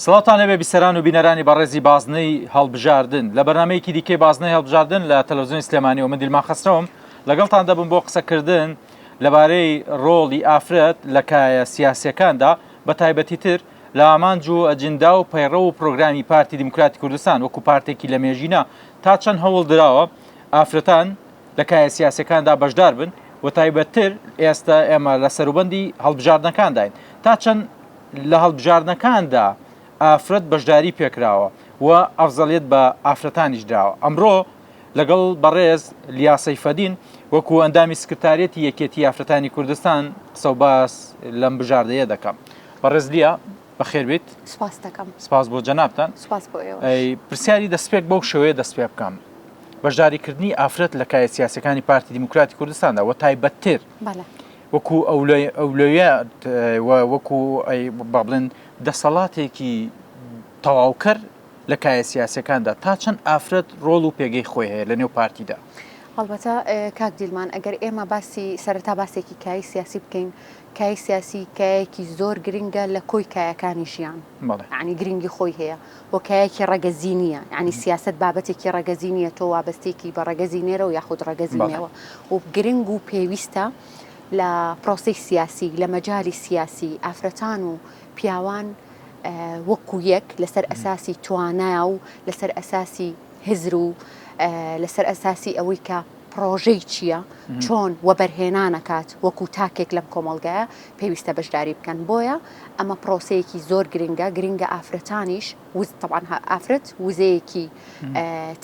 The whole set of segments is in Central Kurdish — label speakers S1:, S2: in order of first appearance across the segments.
S1: سڵاوتان لێبێ بیسەران و بینەرانی بەڕێزی بازنەی هەڵبژاردن لە بەرنمەیەکی دیکەی بازنەی هەڵبژاردن لە تەلەڤزیۆنی سلێمانی و من دیلمان خەسرەوم لەگەڵتان دەبم بۆ قسەکردن لەبارەی ڕۆڵی ئافرەت لە کایە سیاسیەکاندا بە تایبەتی تر لە ئامانج و ئەجندا و پەیڕەو و پرۆگرامی پارتی دیموکراتی کوردستان وەکو پارتێکی لە مێژینە تا چەند هەوڵ دراوە ئافرەتان لە کایە سیاسیەکاندا بەشدار بن و تایبەتتر ئێستا ئێمە لە سەروبەندی هەڵبژاردنەکانداین تا چەند لە هەڵبژاردنەکاندا ئافرەت بەشداری پێکراوە و ئەفزەلیەت بە ئافرەتانیش دراوە. ئەمڕۆ لەگەڵ بەڕێز لیا سەیفەدین وەکو ئەندامی سکرتاریەتی یەکێتی ئافرەتانی کوردستان قسە و باس لەم بژاردەیە دەکەم. بەڕێز لیا بەخێر بیت.
S2: سپاس دەکەم.
S1: سپاس بۆ جەنابتان.
S2: سپاس بۆ ئێوەش. ئەی
S1: پرسیاری دەستپێک بەو شێوەیە دەست پێ بکەم. بەشداریکردنی ئافرەت لە کایە سیاسیەکانی پارتی دیموکراتی کوردستاندا و تایبەتتر
S2: بەڵێ.
S1: وەکو ئەولەویات و وەکو با بڵێن دەسەڵاتێکی تەواوکەر لە کایە سیاسەکاندا تا چەند ئافرەت ڕۆڵ و پێگەی خۆی هەیە لە نێو پارتیدا؟
S2: هەڵبەتە کاک دیلمان ئەگەر ئێمە باسی سەرەتا باسێکی کای سیاسی بکەین کای سیاسی کایەکی زۆر گرنگە لە کۆی کایەکانی ژیان یانی گرنگی خۆی هەیە و کایەکی ڕەگەزی نییە یانی سیاسەت بابەتێکی ڕەگەزی نییە تۆ وابەستێکی بە ڕەگەزی نێرەوە یاخود ڕەگەزی مێوە و گرنگ و پێویستە لە پرۆسەی سیاسی لە مەجالی سیاسی ئافرەتان و پیاوان وەکو یەک لەسەر ئەساسی توانا و لەسەر ئەساسی هزر و لەسەر ئەساسی ئەوەی کە پڕۆژەی چییە، چۆن وەبەرهێنان ئەکات وەکو تاکێک لەم کۆمەڵگایە پێویستە بەشداری بکەن، بۆیە ئەمە پڕۆسەیەکی زۆر گرنگە، گرنگە ئافرەتانیش تەبعەن ئافرەت وزەیەکی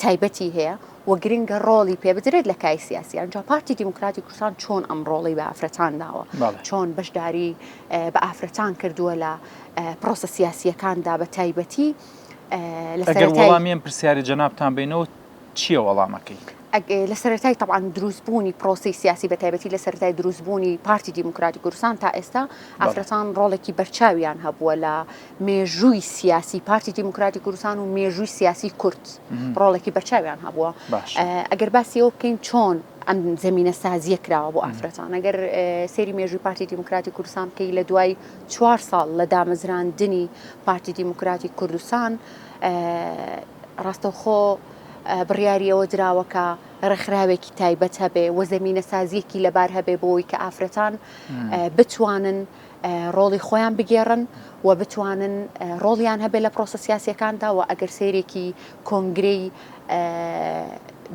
S2: تایبەتی هەیە و گرنگە ڕۆڵی پێ بدرێت لە کای سیاسی ئەنجا پارتی دیموکراتی کوردستان چۆن ئەم ڕۆڵی بە ئافرەتان داوە چۆن بەشداری بە ئافرەتان کردووە لە پرۆسە سیاسیەکاندا بە تایبەتی
S1: لە سەرەتای وەڵامی ئەم پرسیاری جەنابتان بینەوە چییە وەڵامەکەی؟
S2: لە سەرەتای تەبعەن دروست بوونی پرۆسەی سیاسی بە تایبەتی لە سەرەتای دروست بوونی پارتی دیموکراتی کوردستان تا ئێستا ئافرەتان ڕۆڵێکی بەرچاویان هەبووە لە مێژووی سیاسی پارتی دیموکراتی کوردستان و مێژووی سیاسی کورد ڕۆڵێکی بەرچاویان هەبووە ئەگەر باسی ئەوە بکەین چۆن ئەم زمینە سازیە کراوە بۆ ئافرەتان ئەگەر سەیری مێژووی پارتی دیموکراتی کوردستان بکەی لە دوای چوار ساڵ لە دامەزراندنی پارتی دیموکراتی کوردستان ڕاستەوخۆ بڕیاری ئەوە دراوە کە ڕێکخراوێکی تایبەت هەبێ و زەمینەسازییەکی لەبار هەبێ بۆ ئەوەی کە ئافرەتان بتوانن ڕۆڵی خۆیان بگێڕن و بتوانن ڕۆڵیان هەبێ لە پرۆسە سیاسیەکاندا و ئەگەر سەیرێکی کۆنگرەی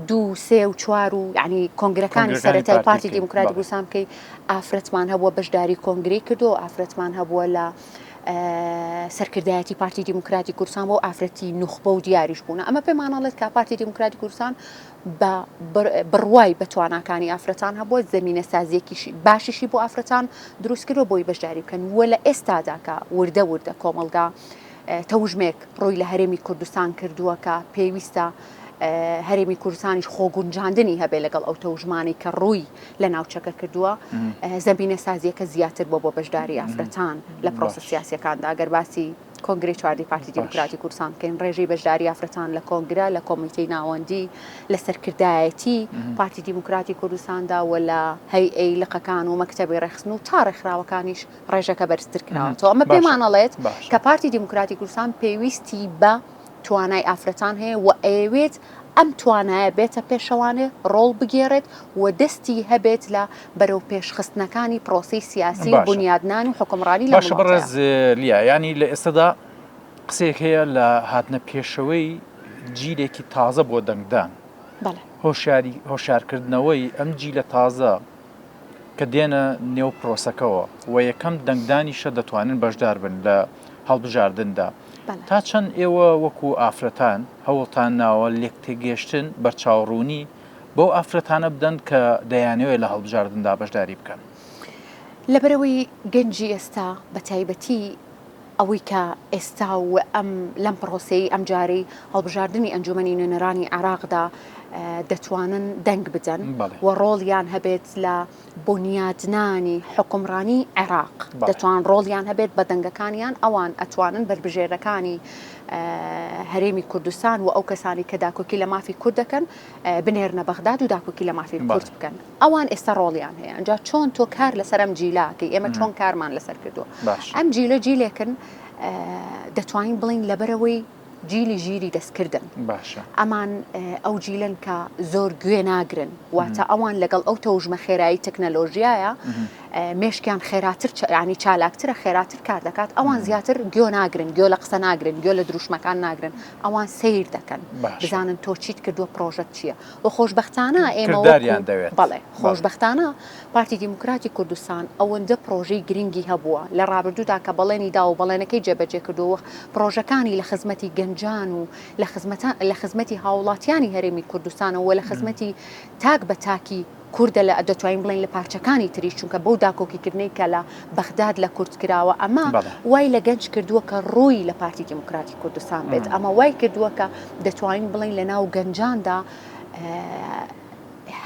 S2: دوو سێ و چوار و یعنی کۆنگرەکانی سەرەتای پارتی دیموکراتی کوردستان بکەی ئافرەتمان هەبووە بەشداری کۆنگرەی کردو ئافرەتمان هەبووە لە سەرکردایەتی پارتی دیموکراتی کوردستان بۆ ئافرەتی نوخبە و دیاریش بوونە ئەمە پێمان ئەڵێت کە پارتی دیموکراتی کوردستان بە بڕوای بە تواناکانی ئافرەتان هەبووە زەمینە سازیەکیشی باشیشی بۆ ئافرەتان دروست کردوە بۆی بەشداری بکەن وە لە ئێستادا کە وردە وردە کۆمەڵگا تەوژمێک ڕووی لە هەرێمی کوردستان کردووە کە پێویستە هەرێمی کوردستانیش خۆگونجاندنی هەبێ لەگەڵ ئەو تەوژمانەی کە ڕووی لە ناوچەکە کردووە، زەمینەسازییەکە زیاتر بووە بۆ بەشداری ئافرەتان لە پرۆسە سیاسییەکاندا، گەر باسی کۆنگرەی چواردەی پارتی دیموکراتی کوردستان بکەین، ڕێژەی بەشداری ئافرەتان لە کۆنگرە، لە کۆمیتەی ناوەندی، لە سەرکردایەتی پارتی دیموکراتی کوردستاندا و لە هەیئەی لقەکان و مەکتەبی ڕێکخستن و تا ڕێکخراوەکانیش ڕێژەکە بەرزتر کراوەتەوە. ئەمە پێمان ئەڵێت کە پارتی دیموکراتی کوردستان پێویستی بە توانای ئافرەتان هەیە و ئەیەوێت ئەم توانایە بێتە پێشەوانێ ڕۆڵ بگێڕێت و دەستی هەبێت لە بەرەو پێشخستنەکانی پرۆسەی سیاسی و بونیادنان و حوکمڕانی لەم
S1: باشە بەڕێز لیا یانی لە ئێستادا قسەیەک هەیە لە هاتنە پێشەوەی جیلێکی تازە بۆ دەنگدان هۆشیاری هۆشارکردنەوەی ئەم جیلە تازە کە دێنە نێو پرۆسەکەوە و یەکەم دەنگدانیشە دەتوانن بەشدار بن لە هەڵبژاردندا تا چەند ئێوە وەکو ئافرەتان هەوڵتان ناوە لێکتێگەیشتن، بەرچاوڕوونی بەو ئافرەتانە بدەن کە دەیانەوێت لە هەڵبژاردندا بەشداری بکەن؟
S2: لەبەرئەوەی گەنجی ئێستا بە تایبەتی ئەوەی کە ئێستا و ئەم لەم پڕۆسەی ئەمجارەی هەڵبژاردنی ئەنجومەنی نوێنەرانی عێراقدا. دەتوانن دەنگ بدەن و ڕۆڵیان هەبێت لە بونیادنانی حوکمڕانی عێراق، دەتوان ڕۆڵیان هەبێت بە دەنگەکانیان، ئەوان ئەتوانن بەربژێرەکانی هەرێمی کوردستان و ئەو کەسانی کە داکۆکی لە مافی کورد دەکەن بنێرنە بەغداد و داکۆکی لە مافی کورد بکەن. ئەوان ئێستا ڕۆڵیان هەیە. ئەنجا چۆن تۆ کار لەسەر ئەم جیلە ئەکەی؟ ئێمە چۆن کارمان لەسەر کردووە؟ ئەم جیلە جیلێکن دەتوانین بڵێین لەبەرئەوەی جیلی ژیری دەستکردن.
S1: باشە.
S2: ئەمان ئەو جیلەن کە زۆر گوێ ناگرن، واتە ئەوان لەگەڵ ئەو تەوژمە خێرایی تەکنەلۆژیایە مێشکیان خێراتر ینی چالاکترە خێراتر کار دەکات ئەوان زیاتر گوێ ناگرن گوێ لە قسە ناگرن گوێ لە دروشمەکان ناگرن ئەوان سەیر دەکەن بزانن تۆ چیت کردووە پرۆژەت چییە و خۆشبەختانە ئێمە
S1: کرداریان دەوێت.
S2: بەڵێ خۆشبەختانە پارتی دیموکراتی کوردستان ئەوەندە پرۆژەی گرنگی هەبووە لە ڕابردوودا کە بەڵێنی داوە و بەڵێنەکەی جێبەجێ کردووە و پرۆژەکانی لە خزمەتی گەنجان و لە خزمەتان لە خزمەتی هاوڵاتیانی هەرێمی کوردستانە و لە خزمەتی تاک بە تاکی کوردە لە دەتوانین بڵێین لە پارچەکانی تریش چونکە بەو داکۆکیکردنەی کە لە بەغداد لە کورد کراوە ئەمە وای لە گەنج کردووە کە ڕووی لە پارتی دیموکراتی کوردستان بێت ئەمە وای کردووە کە دەتوانین بڵێین لە ناو گەنجاندا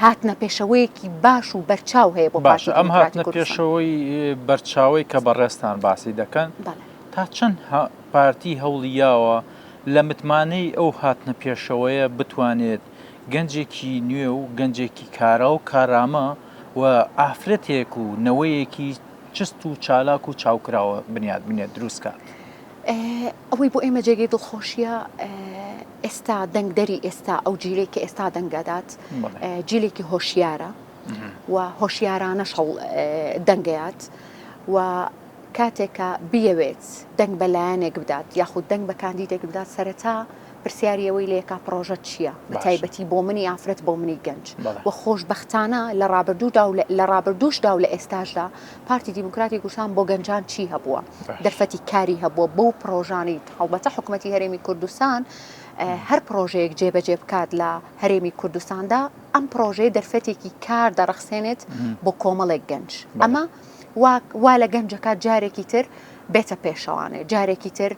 S2: هاتنە پێشەوەیەکی باش و بەرچاو هەیە بۆ
S1: باشە ئەم هاتنە پێشەوەی بەرچاوەی کە بەڕێزتان باسی دەکەن تا چەند پارتی هەوڵی یاوە لە متمانەی ئەو هاتنە پێشەوەیە بتوانێت گەنجێکی نوێ و گەنجێکی کارا و کارامە و ئافرەتێک و نەوەیەکی چست و چالاک و چاوکراوە بنیات بنێت دروست کات.
S2: ئەوەی بۆ ئێمە جێگەی دڵخۆشیە ئێستا دەنگدەری ئێستا ئەو جیلەی کە ئێستا دەنگەدات جیلێکی هۆشیارە و هۆشیارانەش هەوڵ دەنگەیات و کاتێک کە بیەوێت دەنگ بە لایەنێک بدات یاخود دەنگ بە کاندیدێک بدات سەرەتا پرسیاری ئەوەی لێکا پڕۆژەت چییە؟ بە تایبەتی بۆ منی ئافرەت بۆ منی گەنج و خۆشبەختانە لە ڕابردوودا و لە ڕابردووشدا و لە ئێستاشدا پارتی دیموکراتی کوردستان بۆ گەنجان چی هەبووە؟ دەرفەتی کاری هەبووە بەو پڕۆژانەی هەڵبەتە حکومەتی هەرێمی کوردستان هەر پڕۆژەیەک جێبەجێ بکات لە هەرێمی کوردستاندا ئەم پڕۆژەیە دەرفەتێکی کار دەڕەخسێنێت بۆ کۆمەڵێک گەنج ئەمە وا لە گەنجەکە جارێکی تر بێتە پێشەوانێ جارێکی تر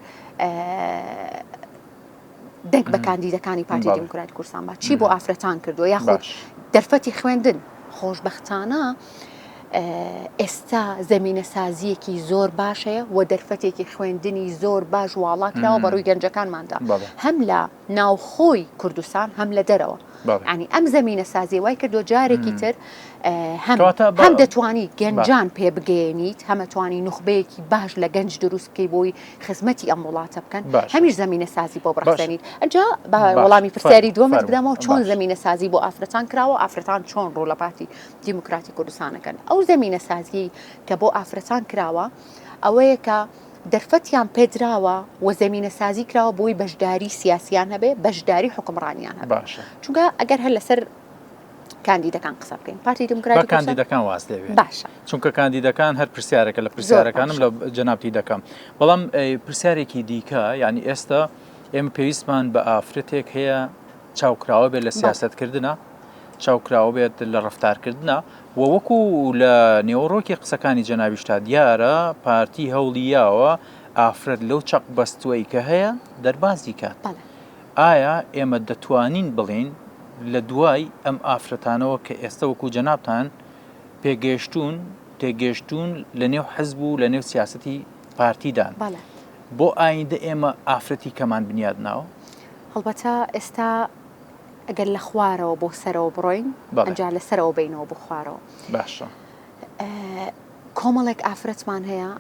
S2: دەنگ بە کاندیدەکانی پارتی دیموکراتی کوردستان با چی بۆ ئافرەتان کردووە یاخود دەرفەتی خوێندن خۆشببختانە ئێستا زمینە سازیەکی زۆر باشەیە و دەرفەتێکی خوێندنی زۆر باش واڵا کراوە بەڕووی گەنجەکانماندا هەم لە ناوخۆی کوردستان هەم لە دەرەوە ینی ئەم زمینە سازی وای کردو جارێکی تر هەم هەم دەتوانی گەنجان پێ بگەێنیت هەمەتوانی نوخبەیەکی باش لە گەنج دروست بکەی بۆی خزمەتی ئەم وڵاتە بکەن هەمیش زمینە سازی بۆ بڕەخسێنیت ئەجا بە وەڵامی پرسیاری دووەمت بدەمەوە چۆن زمینە سازی بۆ ئافرەتان کراوە ئافرەتان چۆن ڕوو لە پارتی دیموکراتی کوردستانەکەن ئەو زمینە سازی کە بۆ ئافرەتان کراوە ئەوەیە کە دەرفەتیان پێدراوە و زەمینەسازی کراوە بۆی بەشداری سیاسیان هەبێ بەشداری حکومڕانیان هەبێ
S1: باشە
S2: چونکە ئەگەر هەر لەسەر کاندیدەکان قسە بکەین پارتی
S1: با
S2: دیموکراتی کوردستان
S1: کاندیدەکان واز لێ بێنین
S2: باشە
S1: چونکە کاندیدەکان هەر پرسیارەکە لە
S2: زۆر
S1: پرسیارەکانم
S2: باشە
S1: لە جەنابتی دەکەم بەڵام ئەی، پرسیارێکی دیکە یعنی ئێستا ئێمە پێویستمان بە ئافرەتێک هەیە چاوکراوە بێت لە
S2: بەڵێ
S1: سیاسەتکردنا چاوکراوە بێت لە ڕەفتارکردنا و وەکو لە نێوەڕۆکی قسەکانی جەنابیشتا دیارە پارتی هەوڵی یاوە ئافرەت لەو چەق بەستووەی کە هەیە دەربازی کات.
S2: بەڵێ.
S1: ئایا ئێمە دەتوانین بڵێین لە دوای ئەم ئافرەتانەوە کە ئێستە وەکو جەنابتان پێگەیشتوون، تێگەیشتوون لە نێو حزب و لە نێو سیاسەتی پارتیدان،
S2: بەڵێ.
S1: بۆ ئایندە ئێمە ئافرەتی کەمان بنیات ناوە؟
S2: هەڵبەتە ئێستا ئەگەر لە خوارەوە بۆ سەرەوە بڕۆین ئەجا لە سەرەوە بینەوە بۆ خوارەوە
S1: باشە
S2: کۆمەڵێک ئافرەتمان هەیە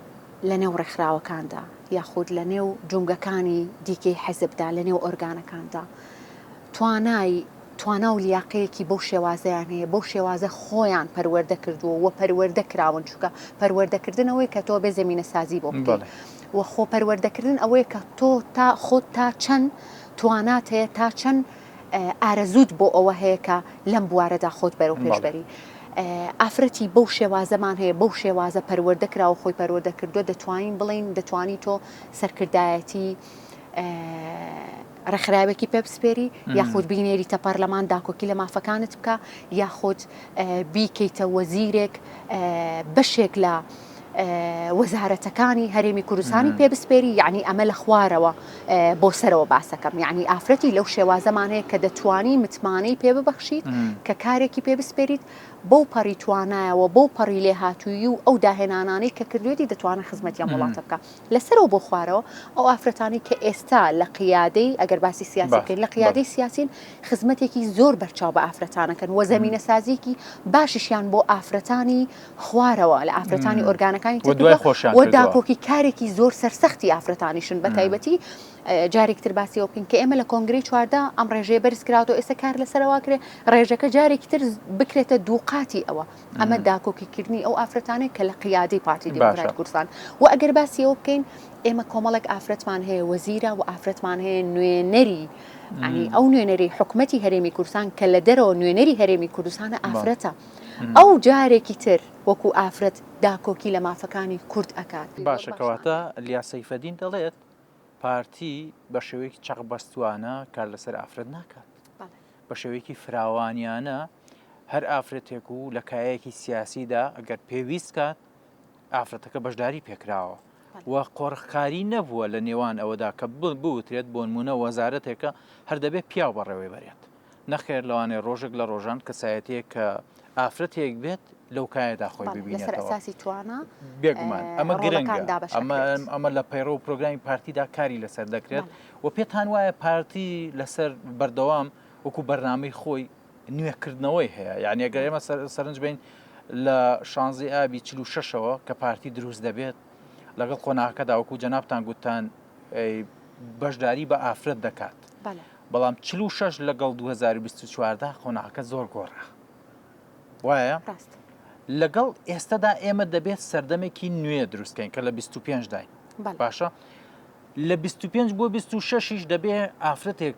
S2: لە نێو ڕێکخراوەکاندا یاخود لە نێو جومگەکانی دیکەی حەزبدا لە نێو ئۆرگانەکاندا توانای توانا و لیاقەیەکی بەو شێوازیان هەیە بەو شێوازە خۆیان پەروەردە کردووە و پەروەردە کراون چونکە پەروەردەکردنەوەی کە تۆ بێ زمینە سازی بۆ بکەیت و خۆ پەروەردەکردن ئەوەیە کە تۆ تا خۆت تا چەند توانات هەیە تا چەند ئارەزووت بۆ ئەوە هەیە کە لەم بوارەدا خۆت بەرەو پێش بەری. ئافرەتی بەو شێوازەمان هەیە بەو شێوازە پەروەردە کراوە خۆی پەروەردە کردووە دەتوانین بڵین دەتوانی تۆ سەرکردایەتی ڕێکخراوێکی پێ بسپێری یاخود بینێریتە پەرلەمان داکۆکی لە مافەکانت بکە یاخود بیکەیتە وەزیرێک بەشێک لە. وەزارەتەکانی هەرێمی کوردستانی پێ بسپێری یعنی ئەمە لە خوارەوە بۆ سەرەوە باسەکەم یعنی ئافرەتی لەو شێوازەمان هەیە کە دەتوانی متمانەی پێ ببەخشیت کە کارێکی پێ بسپێریت بەو پەڕی توانایەوە بەو پەڕی لێهاتوویی و ئەو داهێنانانەی کە کردوێتی دەتوانن خزمەتی ئەم وڵاتە بکە لەسەرەوە بۆ خوارەوە ئەو ئافرەتانەی کە ئێستا لە قیادەی ئەگەر باسی سیاسی بکەین لە قیادەی سیاسین خزمەتێکی زۆر بەرچاو بە ئافرەتانەکەن وە زەمینە سازیەکی باشیشیان بۆ ئافرەتانی خوارەوە لە ئافرەتانی ئۆرگانەکانی تر کردووە و داکۆکی کارێکی زۆر سەرسەختی ئافرەتانیشن بە تایبەتی جارێکی تر باسی ئەوە بکەین کە ئێمە لە کۆنگرەی 14 ئەم ڕێژەیە بەرز کراوەتەوە ئێستا کار لەسەرەوە کرێ ڕێژەکە جارێکی تر بکرێتە دووقاتی ئەوە ئەمە داکۆکیکردنی ئەو ئافرەتانەیە کە لە قیادەی پارتی دیموکراتی کوردستان و ئەگەر باسی ئەوە بکەین ئێمە کۆمەڵێک ئافرەتمان هەیە وەزیرە و ئافرەتمان هەیە نوێنەری ئەنی ئەو نوێنەری حکومەتی هەرێمی کوردستان کە لە دەرەوە نوێنەری هەرێمی کوردستانە ئافرەتە ئەو جارێکی تر وەکو ئافرەت داکۆکی لە مافەکانی کورد ئەکات.
S1: باشە کەواتە لیا سەیفەدین دەڵێت پارتی بە شێوەیەکی چەقبەستوانە کار لەسەر ئافرەت ناکات. بە شێوەیەکی فراوانیانە هەر ئافرەتێک و لە کایەکی سیاسیدا ئەگەر پێویست کات ئافرەتەکە بەشداری پێکراوە و قۆرخکاری نەبووە لە نێوان ئەوەدا کە بوترێت بۆنمونە وەزارەتێکە هەر دەبێت پیاو بەڕێوەی بەرێت نەخێر لەوانەیە ڕۆژێک لە ڕۆژان کەسایەتیەک کە ئافرەتێک بێت لەو کایەدا خۆی
S2: ببینێتەوە. لەسەر ئەساسی توانا
S1: بێگومان ئەمە گرنگە ئەمە ئەمە لە پەیڕەو و پرۆگرامی پارتیدا کاری لەسەر دەکرێت و پێتان وایە پارتی لەسەر بەردەوام وەکو بەرنامەی خۆی نوێکردنەوەی هەیە یعنی ئەگەر ئێمە سەرنج بین لە شانزی ئابی 46ەوە کە پارتی دروست دەبێت لەگەڵ قۆناغەکەدا وەکو جەنابتان گوتتان بەشداری بە ئافرەت دەکات بەڵام 46 لەگەڵ 2024 دا قۆناغەکە زۆر گۆڕا وایە
S2: ڕاست
S1: لەگەڵ ئێستادا ئێمە دەبێت سەردەمێکی نوێ دروستکەین کە لە 25 داین باشە لە 25 بۆ 26یش دەبێ ئافرەتێک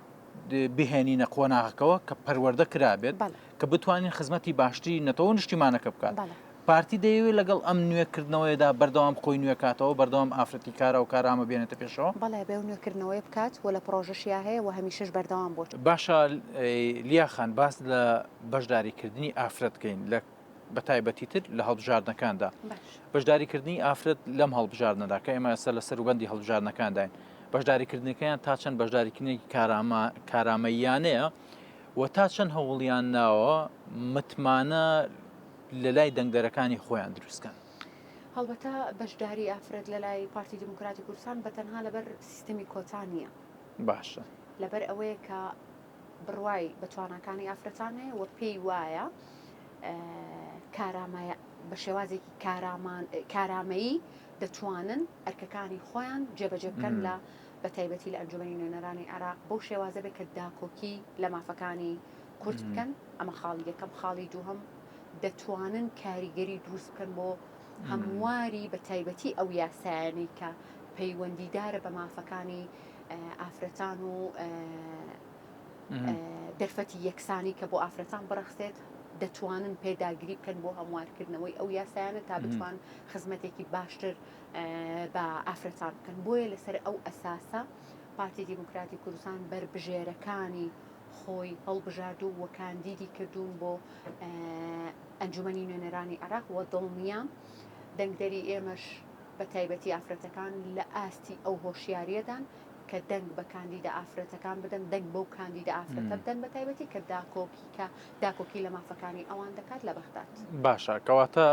S1: بهێنینە قۆناغەکەەوە کە پەروەردە کرابێت کە بتوانین خزمەتی باشتری نەتەوە نیشتیمانەکە بکات. پارتی دەیەوێت لەگەڵ ئەم نوێکردنەوەیەدا بەردەوام خۆی نوێکاتەوە، بەردەوام ئافرەتی کارا و کارامە بێنێتە پێشەوە؟
S2: بەڵێ ئەبێ ئەو نوێکردنەوەیە بکات و لە پڕۆژەشیا هەیە و هەمیشەش بەردەوام بووە.
S1: باشە لیا خان باس لە بەشداریکردنی ئافرەت کەین لە بە تایبەتی تر لە هەڵبژاردنەکاندا. بەشداریکردنی ئافرەت لەم هەڵبژاردنەدا کە ئێمە ئێستا لە سەروبەندی هەڵبژاردنەکانداین بەشداریکردنەکەیان تا چەند بەشداریکردنێکی کارامە کارامەییانەیە و تا چەند هەوڵیان ناوە متمانە لە لای دەنگدەرەکانی خۆیان دروست کەن.
S2: هەڵبەتە بەشداری ئافرەت لە لای پارتی دیموکراتی کوردستان بە تەنها لەبەر سیستەمی کۆتا نییە.
S1: باشە.
S2: لەبەر ئەوەیە کە بڕوای بە تواناکانی ئافرەتان هەیە و پێی وایە کارامە بە شێوازێکی کارامان کارامەیی دەتوانن ئەرکەکانی خۆیان جێبەجێ بکەن لە بە تایبەتی لە ئەنجومەنی نوێنەرانی عێراق بەو شێوازە بێت کە داکۆکی لە مافەکانی کورد بکەن ئەمە خاڵی یەکەم خاڵی دووهەم دەتوانن کاریگەری دروست بکەن بۆ هەمواری بە تایبەتی ئەو یاسایانەی کە پەیوەندیدارە بە مافەکانی ئافرەتان و دەرفەتی یەکسانی کە بۆ ئافرەتان بڕەخسێت دەتوانن پێداگری بکەن بۆ هەموارکردنەوەی ئەو یاسایانە تا بتوان خزمەتێکی باشتر بە ئافرەتان بکەن بۆیە لەسەر ئەو ئەساسە پارتی دیموکراتی کوردستان بەربژێرەکانی خۆی هەڵبژاردوو و کاندیدی کردوون بۆ ئەنجومەنی نوێنەرانی عێراق و دڵنیام دەنگدەری ئێمەش بە تایبەتی ئافرەتەکان لە ئاستی ئەو هۆشیاریەدان کە دەنگ بە کاندیدە ئافرەتەکان بدەن دەنگ بەو کاندیدە ئافرەتە بدەن بە تایبەتی کە داکۆکی کە داکۆکی لە مافەکانی ئەوان دەکات لە بەغداد.
S1: باشە کەواتە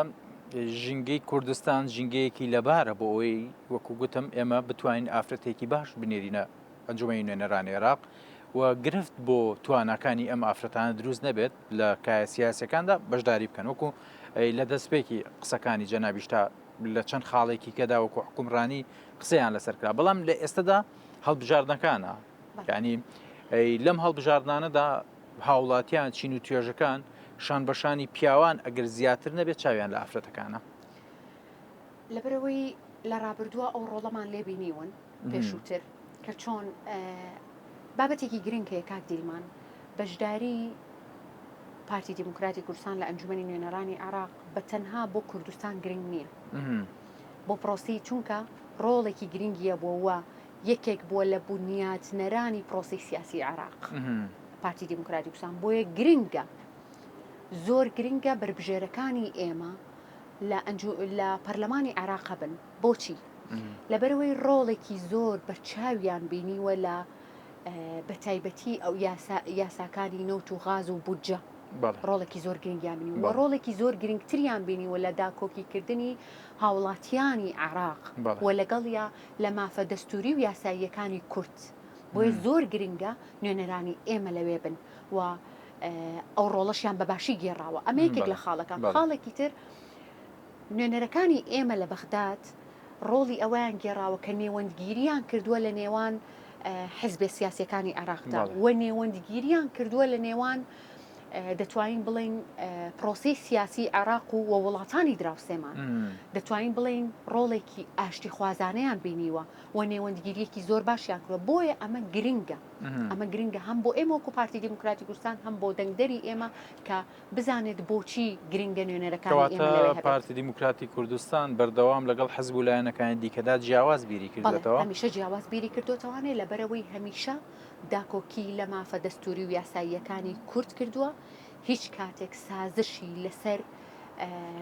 S1: ژینگەی کوردستان ژینگەیەکی لەبارە بۆ ئەوەی وەکو گوتم ئێمە بتوانین ئافرەتێکی باش بنێرینە ئەنجومەنی نوێنەرانی عێراق و گرفت بۆ تواناکانی ئەم ئافرەتانە دروست نەبێت لە کایە سیاسەکاندا بەشداری بکەن وەکو لە دەستپێکی قسەکانی جەنابیشتا لە چەند خاڵێکی کەدا وەکو حکومڕانی قسەیان لەسەر کرا بەڵام لە ئێستادا هەڵبژاردنەکانە ینی لەم هەڵبژاردنانەدا هاوڵاتیان چین و توێژەکان شان بەشانی پیاوان ئەگەر زیاتر نەبێت چاویان لە ئافرەتەکانە
S2: لەبەرەوەی لە ڕابردووە ئەو ڕۆڵەمان لێ بینیون پێشووتر کە چۆن بابەتێکی گرنگ هەیە کاک دیلمان بەشداری پارتی دیموکراتی کوردستان لە ئەنجومەنی نوێنەرانی عێراق بە تەنها بۆ کوردستان گرنگ نییە بۆ پرۆسی چونکە ڕۆڵێکی گرنگیە بۆ وە یەکێک بووە لە بنیاتنەرانی پرۆسی سیاسی عێراق پارتی دیموکراتی کوردستان بۆیە گرنگە زۆر گرنگە بەربژێرەکانی ئێمە. لە ئەنجو لە پەرلەمانی عێراق هەبن بۆچی؟ لەبەرئەوەی ڕۆڵێکی زۆر بەرچاویان بینیوە لە بەتایبەتی ئەو یاسا یاساکانی نەوت و غاز و بودجە ڕۆڵێکی زۆر گرنگیان بینیوە و ڕۆڵێکی زۆر گرنگتریان بینیوە لە داکۆکیکردنی هاوڵاتیانی عێراق و لەگەڵیا لە مافە دەستوری و یاساییەکانی کورد بۆیە زۆر گرنگە نوێنەرانی ئێمە لەوێ بن و ئەو ڕۆڵەشیان بە باشی گێڕاوە ئەمە یەکێک لە خاڵەکان خاڵێکی تر نوێنەرەکانی ئێمە لە بەغداد ڕۆڵی ئەوەیان گێڕاوە کە نێوەندگیریان کردووە لە نێوان حزبێ سیاسەکانی عێراقدا و نێوەندگیریان کردووە لە نێوان دەتوانین بڵین پرۆسی سیاسی عێراق و و وڵاتانی دراوسێمان دەتوانین بڵین ڕۆڵێکی ئاشتی خوازانەیان بینیوە و نێوەندگیریەکی زۆر باشیان کردوە بۆیە ئەمە گرنگە ئەمە گرنگە هەم بۆ ئێمە وەکو پارتی دیموکراتی کوردستان هەم بۆ دەنگدەری ئێمە کە بزانێت بۆچی گرنگە نوێنەرەکانی ئێمە لەوێ
S1: کەواتە
S2: هەبێت.
S1: پارتی دیموکراتی کوردستان بەردەوام لەگەڵ حزب و لایەنەکانی دیکەدا جیاواز بیری
S2: بەڵێ
S1: کردوێتەوە؟
S2: هەمیشە جیاواز بیری کردۆتەوانێ لەبەرئەوەی هەمیشە داکۆکی لە مافە دەستوری و یاساییەکانی کورد کردووە، هیچ کاتێک سازشی لەسەر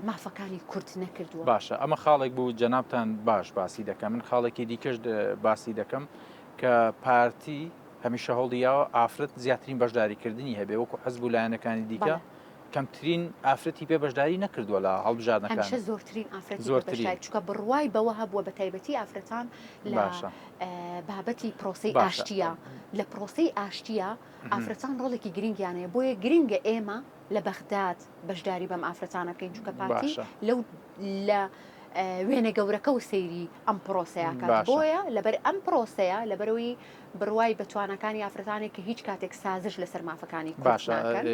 S2: مافەکانی کورد نەکردووە.
S1: باشە ئەمە خاڵێک بوو جەنابتان باش باسی دەکەن، من خاڵێکی دیکەش باسی دەکەم کە پارتی هەمیشە هەوڵی یاوە ئافرەت زیاترین بەشداریکردنی هەبێ وەکو حزب و لایەنەکانی دیکە کەمترین ئافرەتی پێ بەشداری نەکردووە لە هەڵبژاردنەکان.
S2: هەمیشە زۆرترین ئافرەتی پێ بەشداری چونکە بڕوای بەوە هەبووە بە تایبەتی ئافرەتان لە بابەتی پرۆسەی ئاشتیە لە پرۆسەی ئاشتیە ئافرەتان ڕۆڵێکی گرنگیان هەیە بۆیە گرنگە ئێمە لە بەغداد بەشداری بەم ئافرەتانە بکەین چونکە پارتی لەو لە وێنە گەورەکە و سەیری ئەم پرۆسەیە کات بۆیە لەبەر ئەم پرۆسەیە لەبەرەوەی بڕوای بە تواناکانی ئافرەتانێک کە هیچ کاتێک سازش لەسەر مافەکانی کورد ناکەن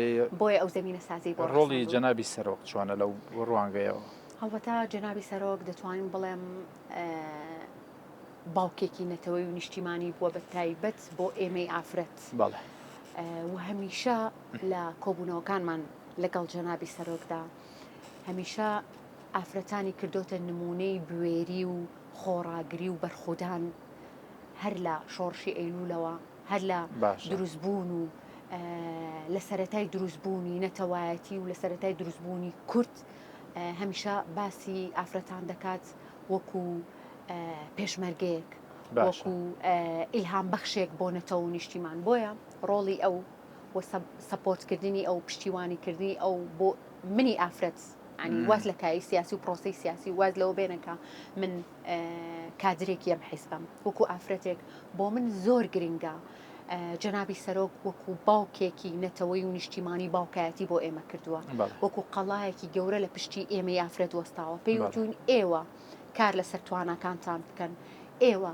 S2: بۆیە ئەو زەمینە سازی بۆ
S1: ڕۆڵی جەنابی سەرۆک چۆنە لەو ڕوانگەیەوە؟
S2: هەڵبەتە جەنابی سەرۆک دەتوانین بڵێم باوکێکی نەتەوەی و نیشتیمانی بووە بە تایبەت بۆ ئێمەی ئافرەت و هەمیشە لە کۆبوونەوەکانمان لەگەڵ جەنابی سەرۆکدا هەمیشە ئافرەتانی کردۆتە نموونەی بوێری و خۆڕاگری و بەرخودان هەر لە شۆڕشی ئەیلوولەوە هەر لە دروستبوون و لە سەرەتای دروستبوونی نەتەوایەتی و لە سەرەتای دروستبوونی کورد هەمیشە باسی ئافرەتان دەکات وەکو پێشمەرگەیەک وەکو ئیلهام بەخشێک بۆ نەتەوە و نیشتیمان بۆیە ڕۆڵی ئەو و سەپۆرتکردنی ئەو پشتیوانیکردنی ئەو بۆ منی ئافرەت ینی واز لە کایی سیاسی و پرۆسی سیاسی واز لەوە بێنە کە من کادرێکی ئەم حیزبەم وەکو ئافرەتێک بۆ من زۆر گرنگە جەنابی سەرۆک وەکو باوکێکی نەتەوەی و نیشتیمانی باوکایەتی بۆ ئێمە کردووە وەکو قەڵایەکی گەورە لە پشتی ئێمەی ئافرەت وەستاوە پێی وتوین ئێوە کار لەسەر تواناکانتان بکەن ئێوە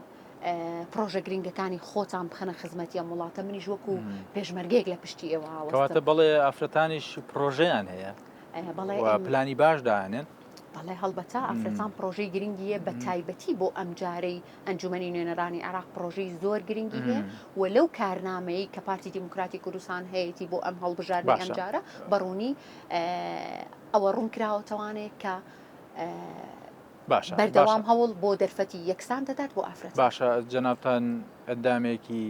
S2: پرۆژە گرنگەکانی خۆتان بخەنە خزمەتی ئەم وڵاتە منیش وەکو پێشمەرگەیەک لە پشتی ئێوە
S1: کەواتە بەڵێ ئافرەتانیش پرۆژەیان هەیە پلانی باش دانێن
S2: بەڵێ هەڵبەتە ئافرەتان پرۆژەی گرنگیە بە تایبەتی بۆ ئەمجارەی ئەنجومەنی نوێنەرانی عێراق پرۆژەی زۆر گرنگی هەیە و لەو کارنامەیە کە پارتی دیموکراتی کوردستان هەیەی بۆ ئەم هەڵبژاردنی ئەمجارە بەڕوونی ئەوە ڕوون کراوەتەوانەیە کە
S1: باشە
S2: بەردەوام هەوڵ بۆ دەرفەتی یەکسان دەدات بۆ ئافرەت.
S1: باشە جەنابتان ئەندامێکی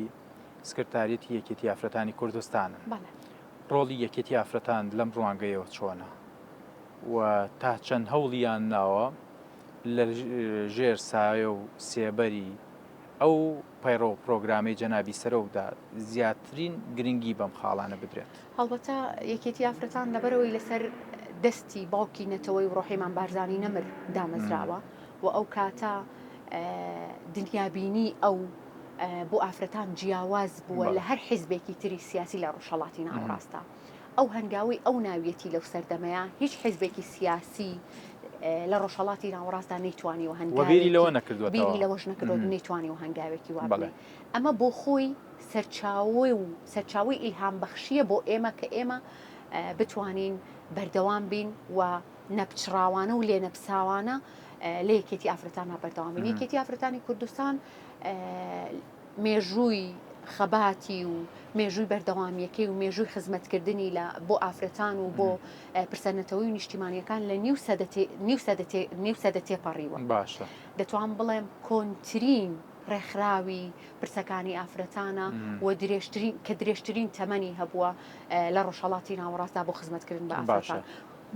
S1: سکرتاریەتی یەکێتی ئافرەتانی کوردستانن.
S2: بەڵێ.
S1: ڕۆڵی یەکێتی ئافرەتان لەم ڕوانگەیەوە چۆنە و تا چەند هەوڵیان ناوە لە ژێر سایە و سێبەری ئەو پەیڕەو پرۆگرامەی جەنابی سەرۆکدا زیاترین گرنگی بەم خاڵانە بدرێت؟
S2: هەڵبەتە یەکێتی ئافرەتان لەبەرئەوەی لەسەر دەستی باوکی نەتەوەی و ڕۆحی مام بارزانی نەمر دامەزراوە و ئەو کاتە دنیابینی ئەو بۆ ئافرەتان جیاواز بووە لە هەر حیزبێکی تری سیاسی لە ڕۆژهەڵاتی ناوەڕاستە. ئەو هەنگاوەی ئەو ناویەتی لەو سەردەمەیە هیچ حیزبێکی سیاسی لە ڕۆژهەڵاتی ناوەڕاستدا نەیتوانیوە
S1: هەنگاوێکی بیری لەوە نەکردووەتەوە
S2: بیری لەوەش نەکردووە نەیتوانیوە هەنگاوێکی وا بنێ. ئەمە بۆ خۆی سەرچاوەی و سەرچاوەی ئیلهام بەخشییە بۆ ئێمە کە ئێمە بتوانین بەردەوام بین و نەپچڕاوانە و لێنەپساوانە لە یەکێتی ئافرەتاندا بەردەوام بین. یەکێتی ئافرەتانی کوردستان مێژووی خەباتی و مێژووی بەردەوامیەکەی و مێژووی خزمەتکردنی لە بۆ ئافرەتان و بۆ پرسە نەتەوەی و نیشتیمانیەکان لە نیو سەدە نیو سەدە نیو سەدە تێپەڕیوە.
S1: باشە.
S2: دەتوانم بڵێم کۆنترین ڕێکخراوی پرسەکانی ئافرەتانە و درێژترین کە درێژترین تەمەنی هەبووە لە ڕۆژهەڵاتی ناوەڕاستدا بۆ خزمەتکردن بە ئافرەتان.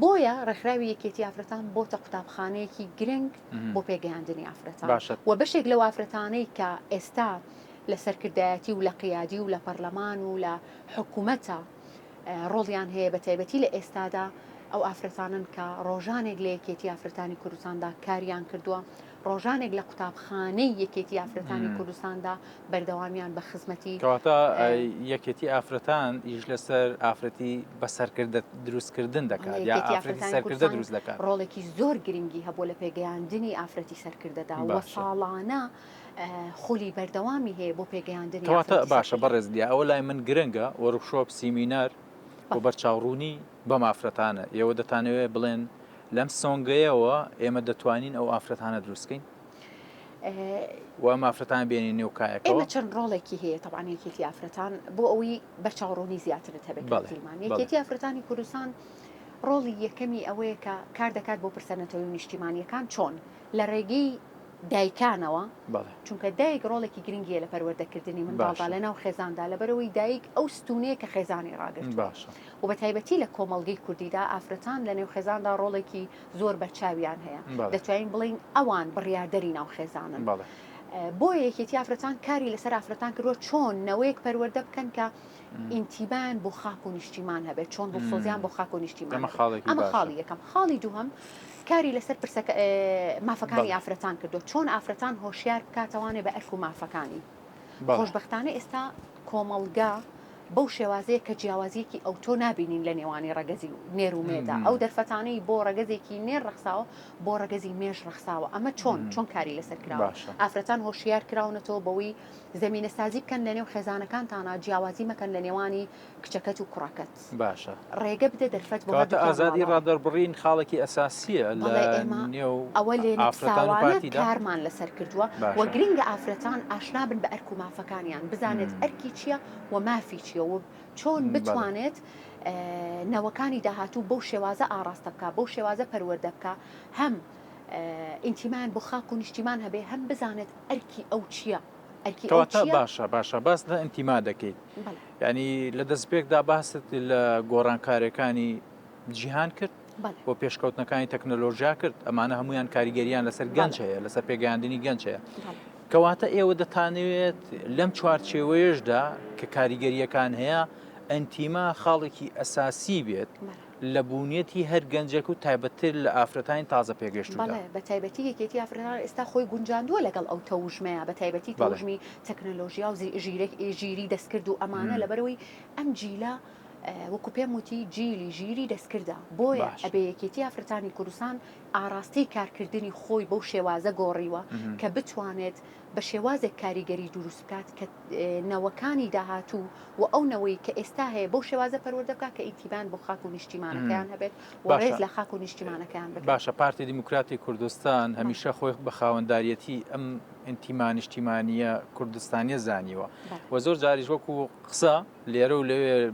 S2: بۆیە ڕێکخراوی یەکێتی ئافرەتان بۆتە قوتابخانەیەکی گرنگ بۆ پێگەیاندنی ئافرەتان
S1: باشە.
S2: و بەشێک لەو ئافرەتانەی کە ئێستا لە سەرکردایەتی و لە قیادی و لە پەرلەمان و لە حکومەتە ڕۆڵیان هەیە بە تایبەتی لە ئێستادا ئەو ئافرەتانەن کە ڕۆژانێک لە یەکێتی ئافرەتانی کوردستاندا کاریان کردووە ڕۆژانێک لە قوتابخانەی یەکێتی ئافرەتانی کوردستاندا بەردەوامیان بە خزمەتی
S1: کەواتە یەکێتی ئافرەتان ئیش لەسەر ئافرەتی بە سەرکردە دروستکردن دەکات یا ئافرەتی سەرکردە دروست دەکات
S2: ڕۆڵێکی زۆر گرنگی هەبوو لە پێگەیاندنی ئافرەتی سەرکردەدا و ساڵانە خولی بەردەوامی هەیە بۆ پێگەیاندنی
S1: کەواتە باشە بەڕێز لیا ئەوە لای من گرنگە وۆرکشۆپ سیمینار بۆ بەرچاوڕوونی بەم ئافرەتانە ئێوە دەتانەوێت بڵێن لەم سۆنگەیەوە ئێمە دەتوانین ئەو ئافرەتانە دروستکەین و ئەم ئافرەتان بێنین نێو کایەکەوە؟
S2: ئێمە چەند ڕۆڵێکی هەیە تەبعەن یەکێتی ئافرەتان بۆ ئەوەی بەرچاوڕوونی زیاترت هەبێت کاک تیلمان یەکێتی ئافرەتانی کوردستان ڕۆڵی یەکەمی ئەوەیە کە کار دەکات بۆ پرسە نەتەوەی و نیشتیمانیەکان چۆن لە ڕێگەی دایکانەوە چونکە دایک ڕۆڵێکی گرنگیە لە پەروەردەکردنی منداڵدا لە ناو خێزاندا لەبەرەوەی دایک ئەو ستونەیە کە خێزانی ڕاگرتووە
S1: باشە
S2: و بە تایبەتی لە کۆمەڵگەی کوردیدا ئافرەتان لە نێو خێزاندا ڕۆڵێکی زۆر بەرچاویان هەیە دەتوانین بڵێین ئەوان بڕیاردەری ناو خێزانن بۆیە یەکێتی ئافرەتان کاری لەسەر ئافرەتان کردووە چۆن نەوەیەک پەروەردە بکەن کە ئینتیمایان بۆ خاک و نیشتیمان هەبێت چۆن دڵسۆزیان بۆ خاک و نیشتیمان ئەمە خاڵی یەکەم خاڵی دووهەم کاری لەسەر پرسەکە مافەکانی ئافرەتان کردووە چۆن ئافرەتان هۆشیار بکاتەوانێ بە ئەرک و مافەکانی خۆشبەختانە ئێستا کۆمەڵگا بەو شێوازەیە کە جیاوازییەکی ئەوتۆ نابینین لە نێوانی ڕەگەزی نێر و مێدا، ئەو دەرفەتانەی بۆ ڕەگەزێکی نێر ڕەخساوە بۆ ڕەگەزی مێش ڕەخساوە، ئەمە چۆن؟ چۆن کاری لەسەر کراوە؟ ئافرەتان هۆشیار کراونەتەوە بەوەی زەمینەسازی بکەن لەنێو خێزانەکانتانا، جیاوازی مەکەن لە نێوانی کچەکەت و کوڕەکەت.
S1: باشە.
S2: ڕێگە بدە دەرفەت بۆ
S1: کەواتە
S2: هەردووکیان
S1: ئازادی
S2: بڵاوە.
S1: ڕادەربڕین خاڵێکی ئەساسییە لە
S2: بەڵێ ئێمە
S1: نێو
S2: ئەوە لێ
S1: ئافرەتان و
S2: نەپساوانە
S1: پارتیدا؟
S2: کارمان لەسەر کردووە و
S1: باشە.
S2: گرنگە ئافرەتان ئاشنا بن بە ئەرک و مافەکانیان، بزانێت ئەرکی چییە و مافی چییە و چۆن بتوانێت نەوەکانی داهاتوو بەو شێوازە ئاڕاستە بکا، بەو شێوازە پەروەردە بکا، هەم ئینتیمایان بۆ خاک و نیشتیمان هەبێ، هەم بزانێت ئەرکی ئەو چییە، ئەرکی ئەو
S1: کەواتە
S2: چییە؟
S1: باشە باشە باس لە ئینتیما دەکەیت یانی لە دەستپێکدا باست لە گۆڕانکاریەکانی جیهان کرد و پێشکەوتنەکانی تەکنەلۆژیا کرد ئەمانە هەمویان کاریگەریان لەسەر گەنج هەیە لەسەر پێگەیاندنی گەنج هەیە کەواتە ئێوە دەتانەوێت لەم چوارچێوەیەشدا کە کاریگەریەکان هەیە ئەنتیما خاڵێکی ئەساسی بێت لە بوونیەتی هەر گەنجێک و تایبەتتر لە ئافرەتانی تازە پێگەشتوودا.
S2: بەڵێ، بە تایبەتی یەکێتی ئافرەتان ئێستا خۆی گونجاندووە لەگەڵ ئەو تەوژمەیە، بە تایبەتی تەوژمی تەکنەلۆژیا و ژیری دەستکرد و ئەمانە، لەبەرئەوەی ئەم جیلە وەکو پێم وتی جیلی ژیری دەستکردە، بۆیە ئەبێ یەکێتی ئافرەتانی کوردستان ئاڕاستەی کارکردنی خۆی بەو شێوازە گۆڕیوە کە بتوانێت بە شێوازێک کاریگەری دروست بکات کە نەوەکانی داهاتوو و ئەو نەوەی کە ئێستا هەیە بەو شێوازە پەروەردە بکات کە ئینتیمایان بۆ خاک و نیشتیمانەکەیان هەبێت و ڕێز لە خاک و نیشتیمانەکەیان بگرن.
S1: باشە پارتی دیموکراتی کوردستان هەمیشە خۆی بە خاوەنداریەتی ئەم ئینتیما نیشتیمانییە کوردستانیە زانیوە و زۆر جاریش وەکو قسە لێرە و لەوێ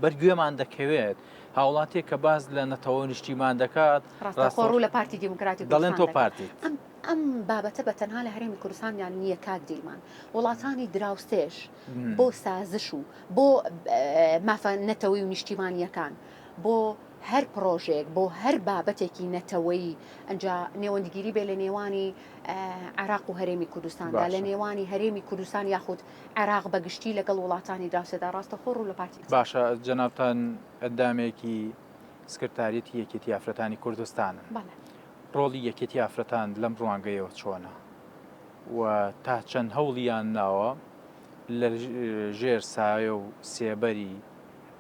S1: بەر گوێمان دەکەوێت هاوڵاتیەک کە باس لە نەتەوە و نیشتیمان دەکات
S2: ڕاستەوخۆ ڕوو لە پارتی دیموکراتی
S1: دەڵێن
S2: کوردستان
S1: تۆ
S2: دەکات.
S1: پارتیت.
S2: ئەم ئەم بابەتە بە تەنها لە هەرێمی کوردستاندا نییە کاک دیلمان، وڵاتانی دراوسێش بۆ سازش و بۆ مافە نەتەوەی و نیشتیمانییەکان، بۆ هەر پڕۆژەیەک، بۆ هەر بابەتێکی نەتەوەیی، ئەنجا نێوەندگیری بێ لە نێوانی عێراق و هەرێمی کوردستاندا، لە نێوانی هەرێمی کوردستان یاخود عێراق بە گشتی لەگەڵ وڵاتانی دراوسێدا ڕاستەوخۆ ڕوو لە پارتی.
S1: باشە جەنابتان ئەندامێکی سکرتاریەتی یەکێتی ئافرەتانی کوردستانن.
S2: بەڵێ.
S1: ڕۆڵی یەکێتی ئافرەتان لەم ڕوانگەیەوە چۆنە و تا چەند هەوڵیان ناوە لە ژێر سایە و سێبەری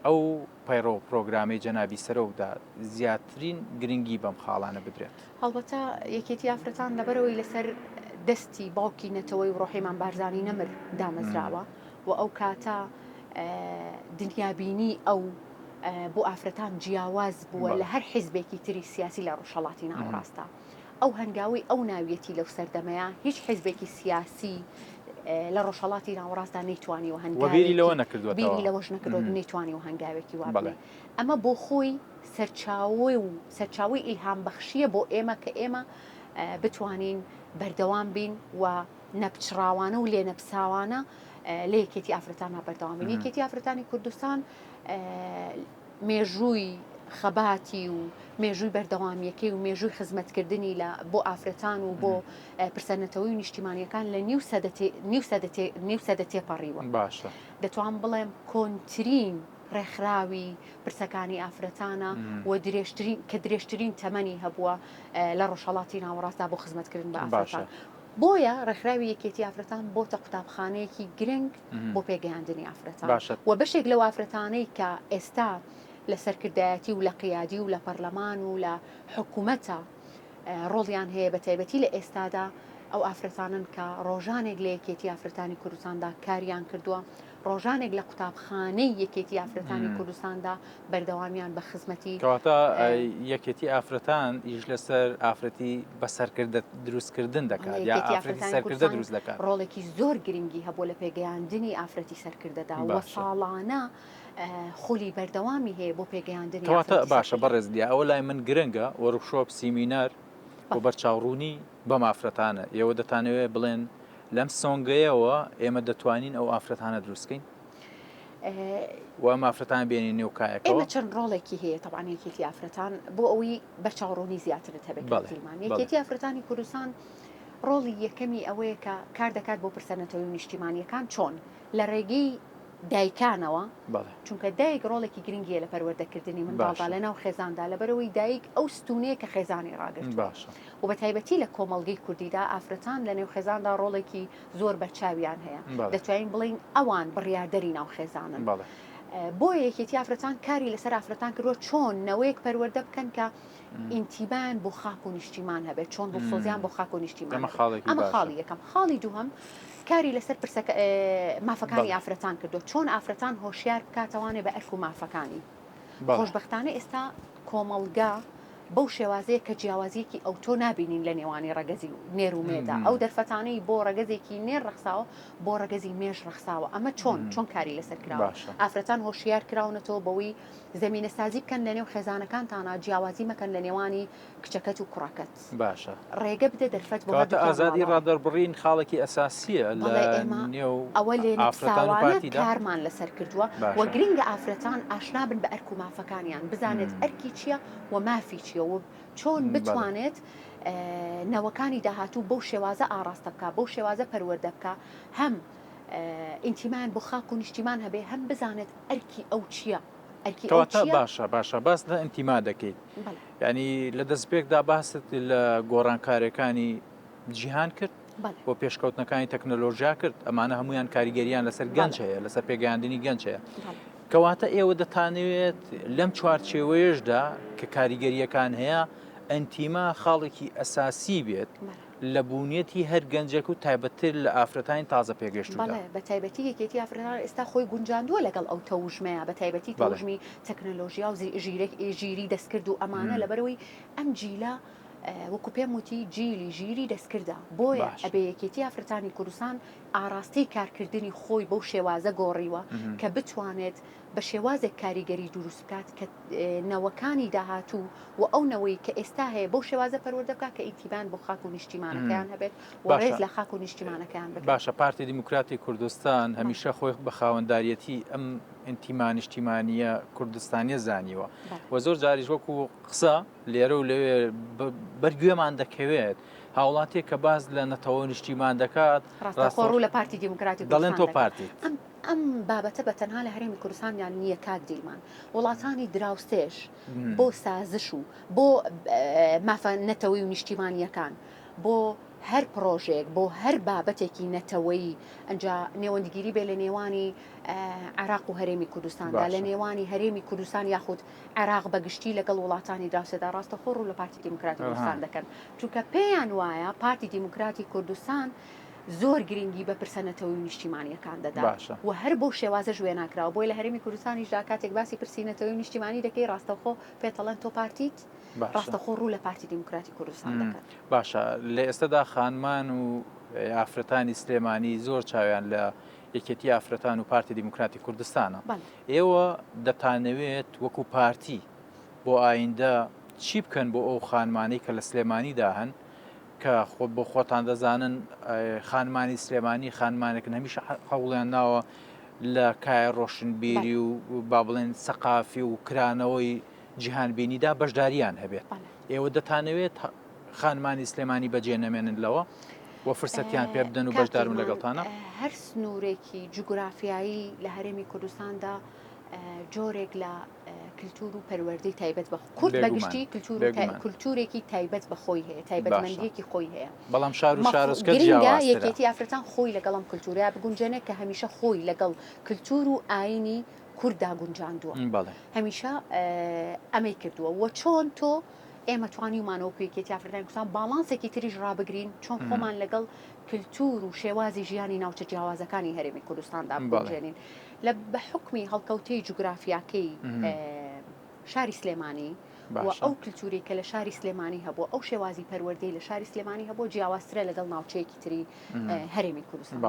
S1: ئەو پەیڕەو پرۆگرامەی جەنابی سەرۆکدا زیاترین گرنگی بەم خاڵانە بدرێت؟
S2: هەڵبەتە یەکێتی ئافرەتان لەبەرئەوەی لەسەر دەستی باوکی نەتەوەی و ڕۆحی مام بارزانی نەمر دامەزراوە و ئەو کاتە دنیابینی ئەو بۆ ئافرەتان جیاواز بووە لە هەر حیزبێکی تری سیاسی لە ڕۆژهەڵاتی ناوەڕاستدا. ئەو هەنگاوەی ئەو ناویەتی لەو سەردەمەیا هیچ حیزبێکی سیاسی لە ڕۆژهەڵاتی ناوەڕاستدا نەیتوانیوە
S1: هەنگاوێکی بیری لەوە نەکردووەتەوە
S2: بیری لەوەش نەکردووە نەیتوانیوە هەنگاوێکی وا بنێ. ئەمە بۆ خۆی سەرچاوەی و سەرچاوەی ئیلهامبەخشییە بۆ ئێمە کە ئێمە بتوانین بەردەوام بین و نەپچڕاوانە و لێنەپساوانە لە یەکێتی ئافرەتاندا بەردەوام بین. یەکێتی ئافرەتانی کوردستان مێژووی. خەباتی و مێژووی بەردەوامییەکەی و مێژووی خزمەتکردنی لە بۆ ئافرەتان و بۆ پرسە نەتەوەی و نیشتیمانییەکان لە نیو سەدە تێ نیو سەدە تێ نیو سەدە تێپەڕیوە.
S1: باشە.
S2: دەتوانم بڵێم کۆنترین ڕێکخراوی پرسەکانی ئافرەتانە و درێژترین کە درێژترین تەمەنی هەبووە لە ڕۆژهەڵاتی ناوەڕاستدا بۆ خزمەتکردن بە ئافرەتان. بۆیە ڕێکخراوی یەکێتی ئافرەتان بۆتە قوتابخانەیەکی گرنگ بۆ پێگەیاندنی ئافرەتان و بەشێک لەو ئافرەتانەی کە ئێستا لە سەرکردایەتی و لە قیادی و لە پەرلەمان و لە حکومەتە ڕۆڵیان هەیە بە تایبەتی لە ئێستادا ئەو ئافرەتانەن کە ڕۆژانێک لە یەکێتی ئافرەتانی کوردستاندا کاریان کردووە ڕۆژانێک لە قوتابخانەی یەکێتی ئافرەتانی کوردستاندا بەردەوامیان بە خزمەتی.
S1: کەواتە یەکێتی ئافرەتان ئیش لەسەر ئافرەتی بە سەرکردە دروستکردن دەکات یا ئافرەتی سەرکردە دروست دەکات.
S2: ڕۆڵێکی زۆر گرنگی هەبووە لە پێگەیاندنی ئافرەتی سەرکردەدا و ساڵانە خولی بەردەوامی هەیە بۆ پێگەیاندنی
S1: کەواتە باشە بەڕێز لیا ئەوە لای من گرنگە وۆرکشۆپ سیمینار و بەرچاوڕوونی بەم ئافرەتانە ئێوە دەتانەوێت بڵێن لەم سۆنگەیەوە ئێمە دەتوانین ئەو ئافرەتانە دروستکەین و ئەم ئافرەتان بێنین نێو کایەکەوە؟
S2: ئێمە چەند ڕۆڵێکی هەیە تەبعەن یەکێتی ئافرەتان بۆ ئەوەی بەرچاوڕوونی زیاترت هەبێت کاک دیلمان یەکێتی ئافرەتانی کوردستان ڕۆڵی یەکەمی ئەوەیە کە کار دەکات بۆ پرسە نەتەوەی و نیشتیمانیەکان چۆن لە ڕێگەی دایکانەوە، چونکە دایک ڕۆڵێکی گرنگی هەیە لە پەروەردەکردنی منداڵدا لە ناو خێزاندا، لەبەرئەوەی دایک ئەو ستوونەیە کە خێزانی ڕاگرتووە و بە تایبەتی لە کۆمەڵگەی کوردیدا ئافرەتان لە نێو خێزاندا ڕۆڵێکی زۆر بەرچاویان هەیە، دەتوانین بڵێین ئەوان بڕیاردەری ناو خێزانن. بۆیە یەکێتی ئافرەتان کاری لەسەر ئافرەتان کردووە چۆن نەوەیەک پەروەردە بکەن کە ئینتیمایان بۆ خاک و نیشتیمان هەبێت، چۆن دڵسۆزیان بۆ خاک و نیشتیمان هەبێت. ئەمە خاڵی یەکەم. خاڵی دووهەم، کاری لەسەر پرسەکە مافەکانی ئافرەتان کردووە، چۆن ئافرەتان هۆشیار بکاتەوانێ بە ئەرک و مافەکانی. خۆشبەختانە ئێستا کۆمەڵگا بەو شێوازەیە کە جیاوازییەکی ئەوتۆ نابینین لە نێوانی ڕەگەزی نێر و مێدا. ئەو دەرفەتانەی بۆ ڕەگەزێکی نێر ڕەخساوە، بۆ ڕەگەزی مێش ڕەخساوە. ئەمە چۆن؟ چۆن کاری لەسەر کراوە؟ ئافرەتان هۆشیار کراونەتەوە بەوەی زەمینەسازی بکەن لەنێو خێزانەکانتانا جیاوازی مەکەن لە نێوانی کچەکەت و کوڕەکەت.
S1: باشە.
S2: ڕێگە بدە دەرفەت بۆ
S1: کەواتە
S2: هەردووکیان
S1: ئازادی
S2: بڵاوە.
S1: ڕادەربڕین خاڵێکی ئەساسییە لە
S2: بەڵێ ئێمە
S1: نێو
S2: ئەوە
S1: ئافرەتان و
S2: لێنەپساوانە
S1: پارتیدا؟
S2: کارمان لەسەر کردووە و
S1: باشە.
S2: گرنگە ئافرەتان ئاشنا بن بە ئەرک و مافەکانیان بزانێت ئەرکی چییە و مافی چییە و چۆن
S1: بەڵێ.
S2: بتوانێت نەوەکانی داهاتوو بەو شێوازە ئاڕاستە بکا بەو شێوازە پەروەردە بکا هەم ئینتیمایان بۆ خاک و نیشتیمان هەبێ هەم بزانێت ئەرکی ئەو چییە. ئەرکی ئەو
S1: کەواتە
S2: چییە؟
S1: باشە باشە باس لە ئینتیما دەکەیت
S2: بەڵێ.
S1: یعنی لە دەستپێکدا باست لە گۆڕانکاریەکانی جیهان کرد
S2: بەڵێ.
S1: و پێشکەوتنەکانی تەکنەلۆژیا کرد ئەمانە هەمویان کاریگەریان لەسەر گەنج
S2: بەڵێ.
S1: هەیە لەسەر پێگەیاندنی گەنج هەیە
S2: بەڵێ.
S1: کەواتە ئێوە دەتانەوێت لەم چوارچێوەیەشدا کە کاریگەریەکان هەیە ئەنتیما خاڵێکی ئەساسی بێت
S2: بەڵێ.
S1: لە بوونیەتی هەر گەنجێک و تایبەتتر لە ئافرەتانی تازە پێگەشتوودا.
S2: بەڵێ، بە تایبەتی یەکێتی ئافرەتان ئێستا خۆی گونجاندووە لەگەڵ ئەو تەوژمەیا، بە تایبەتی تەوژمی تەکنەلۆژیا و ژیری دەستکرد و ئەمانە، لەبەرئەوەی ئەم جیلە وەکو پێم وتی جیلی ژیری دەستکردە، بۆیە ئەبێ یەکێتی ئافرەتانی کوردستان ئاڕاستەی کارکردنی خۆی بەو شێوازە گۆڕیوە کە بتوانێت بە شێوازێک کاریگەری دروست بکات کە نەوەکانی داهاتوو و ئەو نەوەی کە ئێستا هەیە بەو شێوازە پەروەردە بکات کە ئینتیمایان بۆ خاک و نیشتیمانەکەیان هەبێت و ڕێز لە خاک و نیشتیمانەکەیان بگرن.
S1: باشە پارتی دیموکراتی کوردستان هەمیشە خۆی بە خاوەنداریەتی ئەم ئینتیما نیشتیمانییە کوردستانیە زانیوە و زۆر جاریش وەکو قسە لێرە و لەوێ بەر گوێمان دەکەوێت هاوڵاتیەک کە باس لە نەتەوە و نیشتیمان دەکات
S2: ڕاستەوخۆ ڕوو لە پارتی دیموکراتی
S1: دەڵێن
S2: کوردستان
S1: تۆ
S2: دەکات.
S1: پارتیت.
S2: ئەم ئەم بابەتە بە تەنها لە هەرێمی کوردستاندا نییە کاک دیلمان، وڵاتانی دراوسێش بۆ سازش و بۆ مافە نەتەوەی و نیشتیمانییەکان، بۆ هەر پڕۆژەیەک، بۆ هەر بابەتێکی نەتەوەیی، ئەنجا نێوەندگیری بێ لە نێوانی عێراق و هەرێمی کوردستاندا، لە نێوانی هەرێمی کوردستان یاخود عێراق بە گشتی لەگەڵ وڵاتانی دراوسێدا ڕاستەوخۆ ڕوو لە پارتی دیموکراتی کوردستان دەکەن، چونکە پێیان وایە پارتی دیموکراتی کوردستان زۆر گرنگی بە پرسە نەتەوەی و نیشتیمانییەکان دەدات و هەر بەو شێوازەش وێنا کراوە، بۆیە لە هەرێمی کوردستانیشدا کاتێک باسی پرسی نەتەوەی و نیشتیمانی دەکەی ڕاستەوخۆ پێت دەڵێن تۆ پارتیت، ڕاستەوخۆ ڕوو لە پارتی دیموکراتی کوردستان دەکەن.
S1: باشە لە ئێستەدا خانمان و ئافرەتانی سلێمانی زۆر چاویان لە یەکێتی ئافرەتان و پارتی دیموکراتی کوردستانە، ئێوە دەتانەوێت وەکو پارتی بۆ ئایندە چی بکەن بۆ ئەو خانمانەی کە لە سلێمانیدا هەن کە خۆ بۆ خۆتان دەزانن خانمانی سلێمانی خانمانێکن هەمیشە هەوڵیان ناوە لە کایە ڕۆشنبیری و با بڵێن سەقافی و کرانەوەی جیهانبینیدا بەشداریان هەبێت. ئێوە دەتانەوێت خانمانی سلێمانی بەجێ نەمێنن لەوە و فرسەتیان پێ بدەن و بەشدارن لەگەڵتانە؟
S2: هەر سنوورێکی جوگرافیایی لە هەرێمی کوردستاندا جۆرێک لە کللتور و پەروەردەی تایبەت بە کورد بەگشتی کللتور کللتورێکی تایبەت بە خۆی هەیە تایبەتمەندیەکی خۆی هەیە
S1: بەڵام شار و شارۆچکە گرنگە
S2: یەکێتی ئافرەتان خۆی لەگەڵم کللتوریا بگونجێنێ کە هەمیشە خۆی لەگەڵ کللتور و ئاینی کورددا گونجاندووە هەمیشە ئەمەی کردووە و چۆن تۆ ئێمە توانیومانە وەکو یەکێتی ئافرەتانی کوردستان باڵانسێکی تریش ڕابگرین چۆن خۆمان لەگەڵ کلتور و شێوازی ژیانی ناوچە جیاوازەکانی هەرێمی کوردستاندا بگونجێنین لە بە حوکمی هەڵکەوتەی جوگرافیاکەی شاری سلێمانی و ئەو کلتوری کە لە شاری سلێمانی هەبوو ئەو شێوازی پەروەردەی لە شاری سلێمانی هەبوو جیاوازترە لەگەڵ ناوچەیەکی تری هەرێمی کوردستان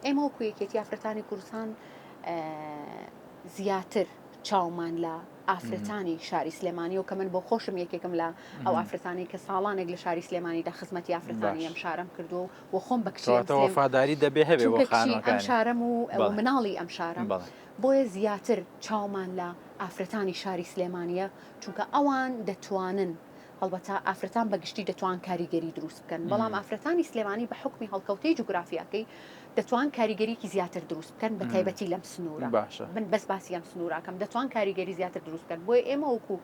S2: ئێمە وەکو یەکێتی ئافرەتانی کوردستان زیاتر چاومان لە ئافرەتانی شاری سلێمانی و کە من بۆ خۆشم یەکێکم لە ئەو ئافرەتانی کە ساڵانێک لە شاری سلێمانیدا خزمەتی ئافرەتانی ئەم شارەم کردووە و خۆم بە کچی ئەم
S1: وەفاداری دەبێ هەبێ بۆ
S2: خانمەکانی ئەم شارەم و مناڵی ئەم شارەم بۆیە زیاتر چاومان لە ئافرەتانی شاری سلێمانیە چونکە ئەوان دەتوانن هەڵبەتە ئافرەتان بە گشتی دەتوان کاریگەری دروست بکەن، بەڵام ئافرەتانی سلێمانی بە حوکمی هەڵکەوتەی جوگرافیاکەی دەتوان کاریگەریی زیاتر دروست بکەن بە تایبەتی لەم سنوورە.
S1: باشە.
S2: من بەس باسی ئەم سنوورە ئەکەم، دەتوان کاریگەری زیاتر دروست بکەن، بۆیە ئێمە وەکوو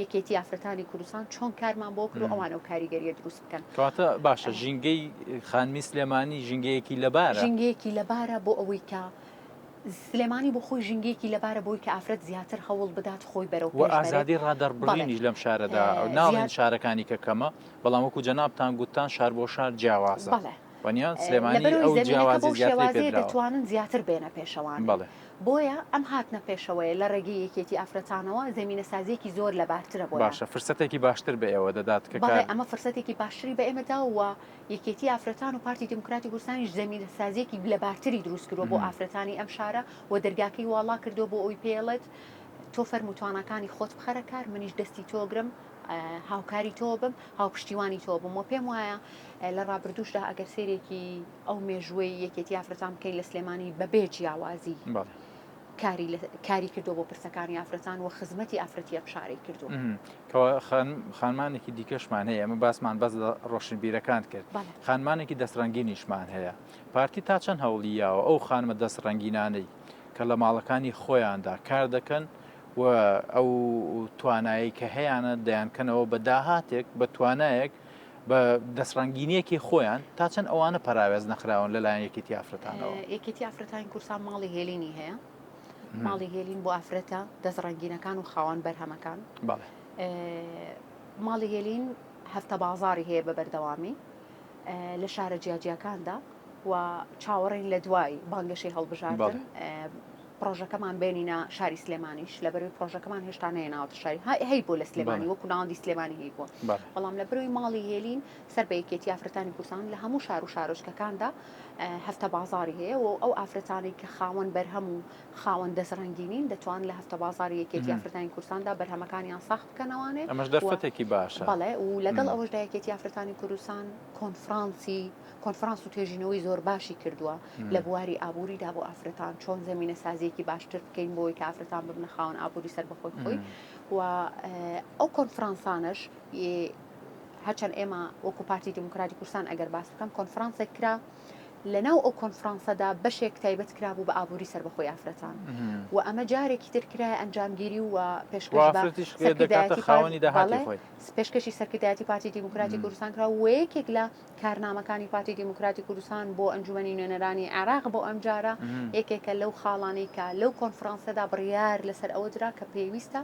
S2: یەکێتی ئافرەتانی کوردستان چۆن کارمان بۆ کرد و ئەوان ئەو کاریگەرییە دروست بکەن.
S1: کەواتە باشە ژینگەی خانمی سلێمانی ژینگەیەکی لەبارە؟
S2: ژینگەیەکی لەبارە بۆ ئەوەی کە سلێمانی بۆ خۆی ژینگەیەکی لەبارە بۆی کە ئافرەت زیاتر هەوڵ بدات خۆی بەرەو
S1: پێش بەرێت. وە ئازادی ڕادەربڕینیش لەم شارەدا ناڵێن شارەکانی کە کەمە بەڵام وەکو جەنابتان گوتتان شار بۆ شار جیاوازە وەنیە سلێمانی ئەو جیاوازی زیاتری پێدراوە.
S2: دەتوانن زیاتر بێنە پێشەوانێ بۆیە ئەم هاتنە پێشەوەیە لە ڕێگەی یەکێتی ئافرەتانەوە زەمینەسازیەکی زۆر لەبارترە بۆیان.
S1: باشە فرسەتێکی باشتر بە ئێوە دەدات کە
S2: بەڵێ ئەمە فرسەتێکی باشتری بە ئێمە دا و یەکێتی ئافرەتان و پارتی دیموکراتی کوردستانیش زەمینەسازییەکی لەبارتری دروستکردووە بۆ ئافرەتانی ئەم شارە و دەرگاکەی واڵا کردووە بۆ ئەوی پێڵێت تۆ فەرموو تواناکانی خۆت بخەرە کار منیش دەستی تۆ گرم هاوکاری تۆ بم هاوپشتیوانی تۆ بم و پێم وایە لە ڕابردووشدا ئەگەر سێرێکی ئەو مێژووەی یەکێتی ئافرەتان بکەین لە سلێمانی بەبێ جیاوازی کاری کاری کردووە بۆ پرسەکانی ئافرەتان و خزمەتی ئافرەتی ئەم شارەی کردووە.
S1: کەوا خانمانێکی دیکەشمان هەیە ئەمە باسمان بەس لە ڕۆشنبیرەکان کرد خانمانێکی دەستڕەنگینیشمان هەیە پارتی تا چەند هەوڵی یاوە ئەو خانمە دەستڕەنگینانەی کە لە ماڵەکانی خۆیاندا کار دەکەن و ئەو توانایی کە هەیانە دەیانکەنەوە بە داهاتێک بە توانایەک بە دەستڕەنگینیەکی خۆیان تا چەند ئەوانە پەراوێز نەخراون لەلایەن یەکێتی ئافرەتانەوە؟
S2: یەکێتی ئافرەتانی کوردستان ماڵی هێلینی هەیە ماڵی هێلین بۆ ئافرەتە دەستڕەنگینەکان و خاوەن بەرهەمەکان ماڵی هێلین هەفتە بازاری هەیە بە بەردەوامی لە شارە جیاجیاکاندا و چاوەڕێین لە دوای بانگەشەی هەڵبژاردن پرۆژەکەمان بێنینە شاری سلێمانیش لەبەرەوەی پرۆژەکەمان هێشتا نەیەناوەتە شاری هەی بۆ لە سلێمانی وەکو ناوەندی سلێمانی هەی بووە بەڵام لە بەرەوەی ماڵی هێلین سەر بە یەکێتی ئافرەتانی کوردستان لە هەموو شار و شارۆچکەکاندا هەفتە بازاری هەیە و ئەو ئافرەتانەی کە خاوەن بەرهەم و خاوەن دەستڕەنگینین دەتوان لە هەفتە بازاری یەکێتی ئافرەتانی کوردستاندا بەرهەمەکانیان ساخ بکەنەوانێ
S1: ئەمەش دەرفەتێکی باشە
S2: بەڵێ و لەگەڵ ئەوەشدا یەکێتی ئافرەتانی کوردستان کۆنفرانسی کۆنفرانس و توێژینەوەی زۆر باشی کردووە لە بواری ئابووریدا بۆ ئافرەتان چۆن زەمینەسازییەکی باشتر بکەین بۆ ئەوەی کە ئافرەتان ببنە خاوەن ئابووری سەربەخۆی خۆی و ئەو کۆنفرانسانەش هەرچەند ئێمە وەکو پارتی دیموکراتی کوردستان ئەگەر باس بکەم کۆنفرانسێک کرا لەناو ئەو کۆنفرانسەدا بەشێک تایبەت کرابوو بە ئابووری سەربەخۆی ئافرەتان و ئەمە جارێکی تر کرایە ئەنجامگیری و پێشکەش بە سەرکردایەتی
S1: خاوەنی داهاتی خۆی
S2: پێشکەشی سەرکردایەتی پارتی دیموکراتی کوردستان کرا و یەکێک لە کارنامەکانی پارتی دیموکراتی کوردستان بۆ ئەنجومەنی نوێنەرانی عێراق بۆ ئەمجارە یەکێکە لەو خاڵانەی کە لەو کۆنفرانسەدا بڕیار لەسەر ئەوە درا کە پێویستە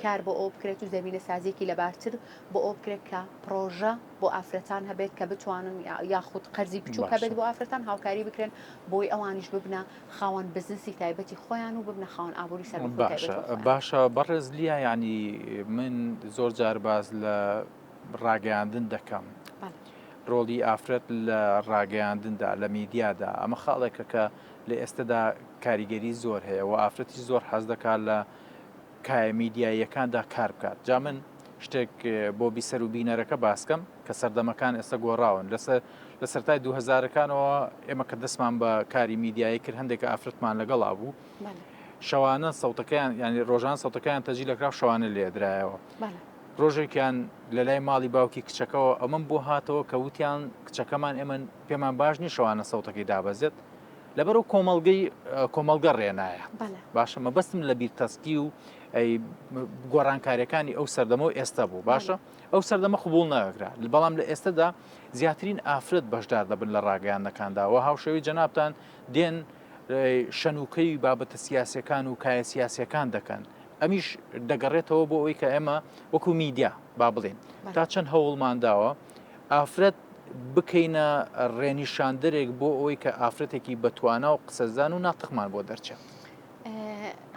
S2: کار بۆ ئەوە بکرێت و زەمینەسازییەکی لەبارتر بۆ ئەوە بکرێت کە پڕۆژە بۆ ئافرەتان هەبێت کە بتوانن یاخود قەرزی بچووک هەبێت بۆ ئافرەتان هاوکاری بکرێن بۆی ئەوانیش ببنە خاوەن بزنسی تایبەتی خۆیان و ببنە خاوەن ئابووری سەربەخۆی تایبەت بە خۆیان.
S1: باشە بەڕێز لیا یانی من زۆر جار باس لە ڕاگەیاندن دەکەم ڕۆڵی ئافرەت لە ڕاگەیاندندا لە میدیادا ئەمە خاڵێکە کە لە ئێستەدا کاریگەری زۆر هەیە و ئافرەتی زۆر حەز دەکات لە کایە میدیاییەکاندا کار بکات جا من شتێک بۆ بیسەر و بینەرەکە باسکەم کە سەردەمەکان ئێستا گۆڕاون لەسەر لە سەرای دوهزارەکانەوە ئێمە کە دەستمان بە کاری میدیایی کرد هەندێک ئافرەتمان لەگەڵا بوو. شەوانە سەوتەکەیان یانی ڕۆژان سەوتەکەیان تەجی لەکرا شەوانە لێدرایەوە ڕۆژێکیان لە لای ماڵی باوکی کچەکەەوە ئەمەم بۆ هاتەوە کە وتیان کچەکەمان ئێمە پێمان باش نیە شەوانە سەوتەکەی دابەزێت لەبەر و کۆمەڵگەی کۆمەڵگە ڕێنایە باشە مەبەستم لە بیرتەسکی و گۆڕانکاریەکانی ئەو سەردەمە و ئێستا بوو باشە ئەو سەردەمە قبول ناکرا بەڵام لە ئێستادا زیاترین ئافرەت بەشدار دەبن لە ڕاگەیاندنەکاندا و هاوشێوەی جەنابتان دێن شەنوکەی بابەتە سیاسەکان و کایە سیاسەکان دەکەن ئەمیش دەگەڕێتەوە بۆ ئەوەی کە ئێمە وەکو میدیا با بڵێن تا چەند هەوڵمان داوە ئافرەت بکەینە ڕێنیشاندەرێک بۆ ئەوەی کە ئافرەتێکی بەتوانا و قسەزان و ناتقمان بۆ دەرچێت.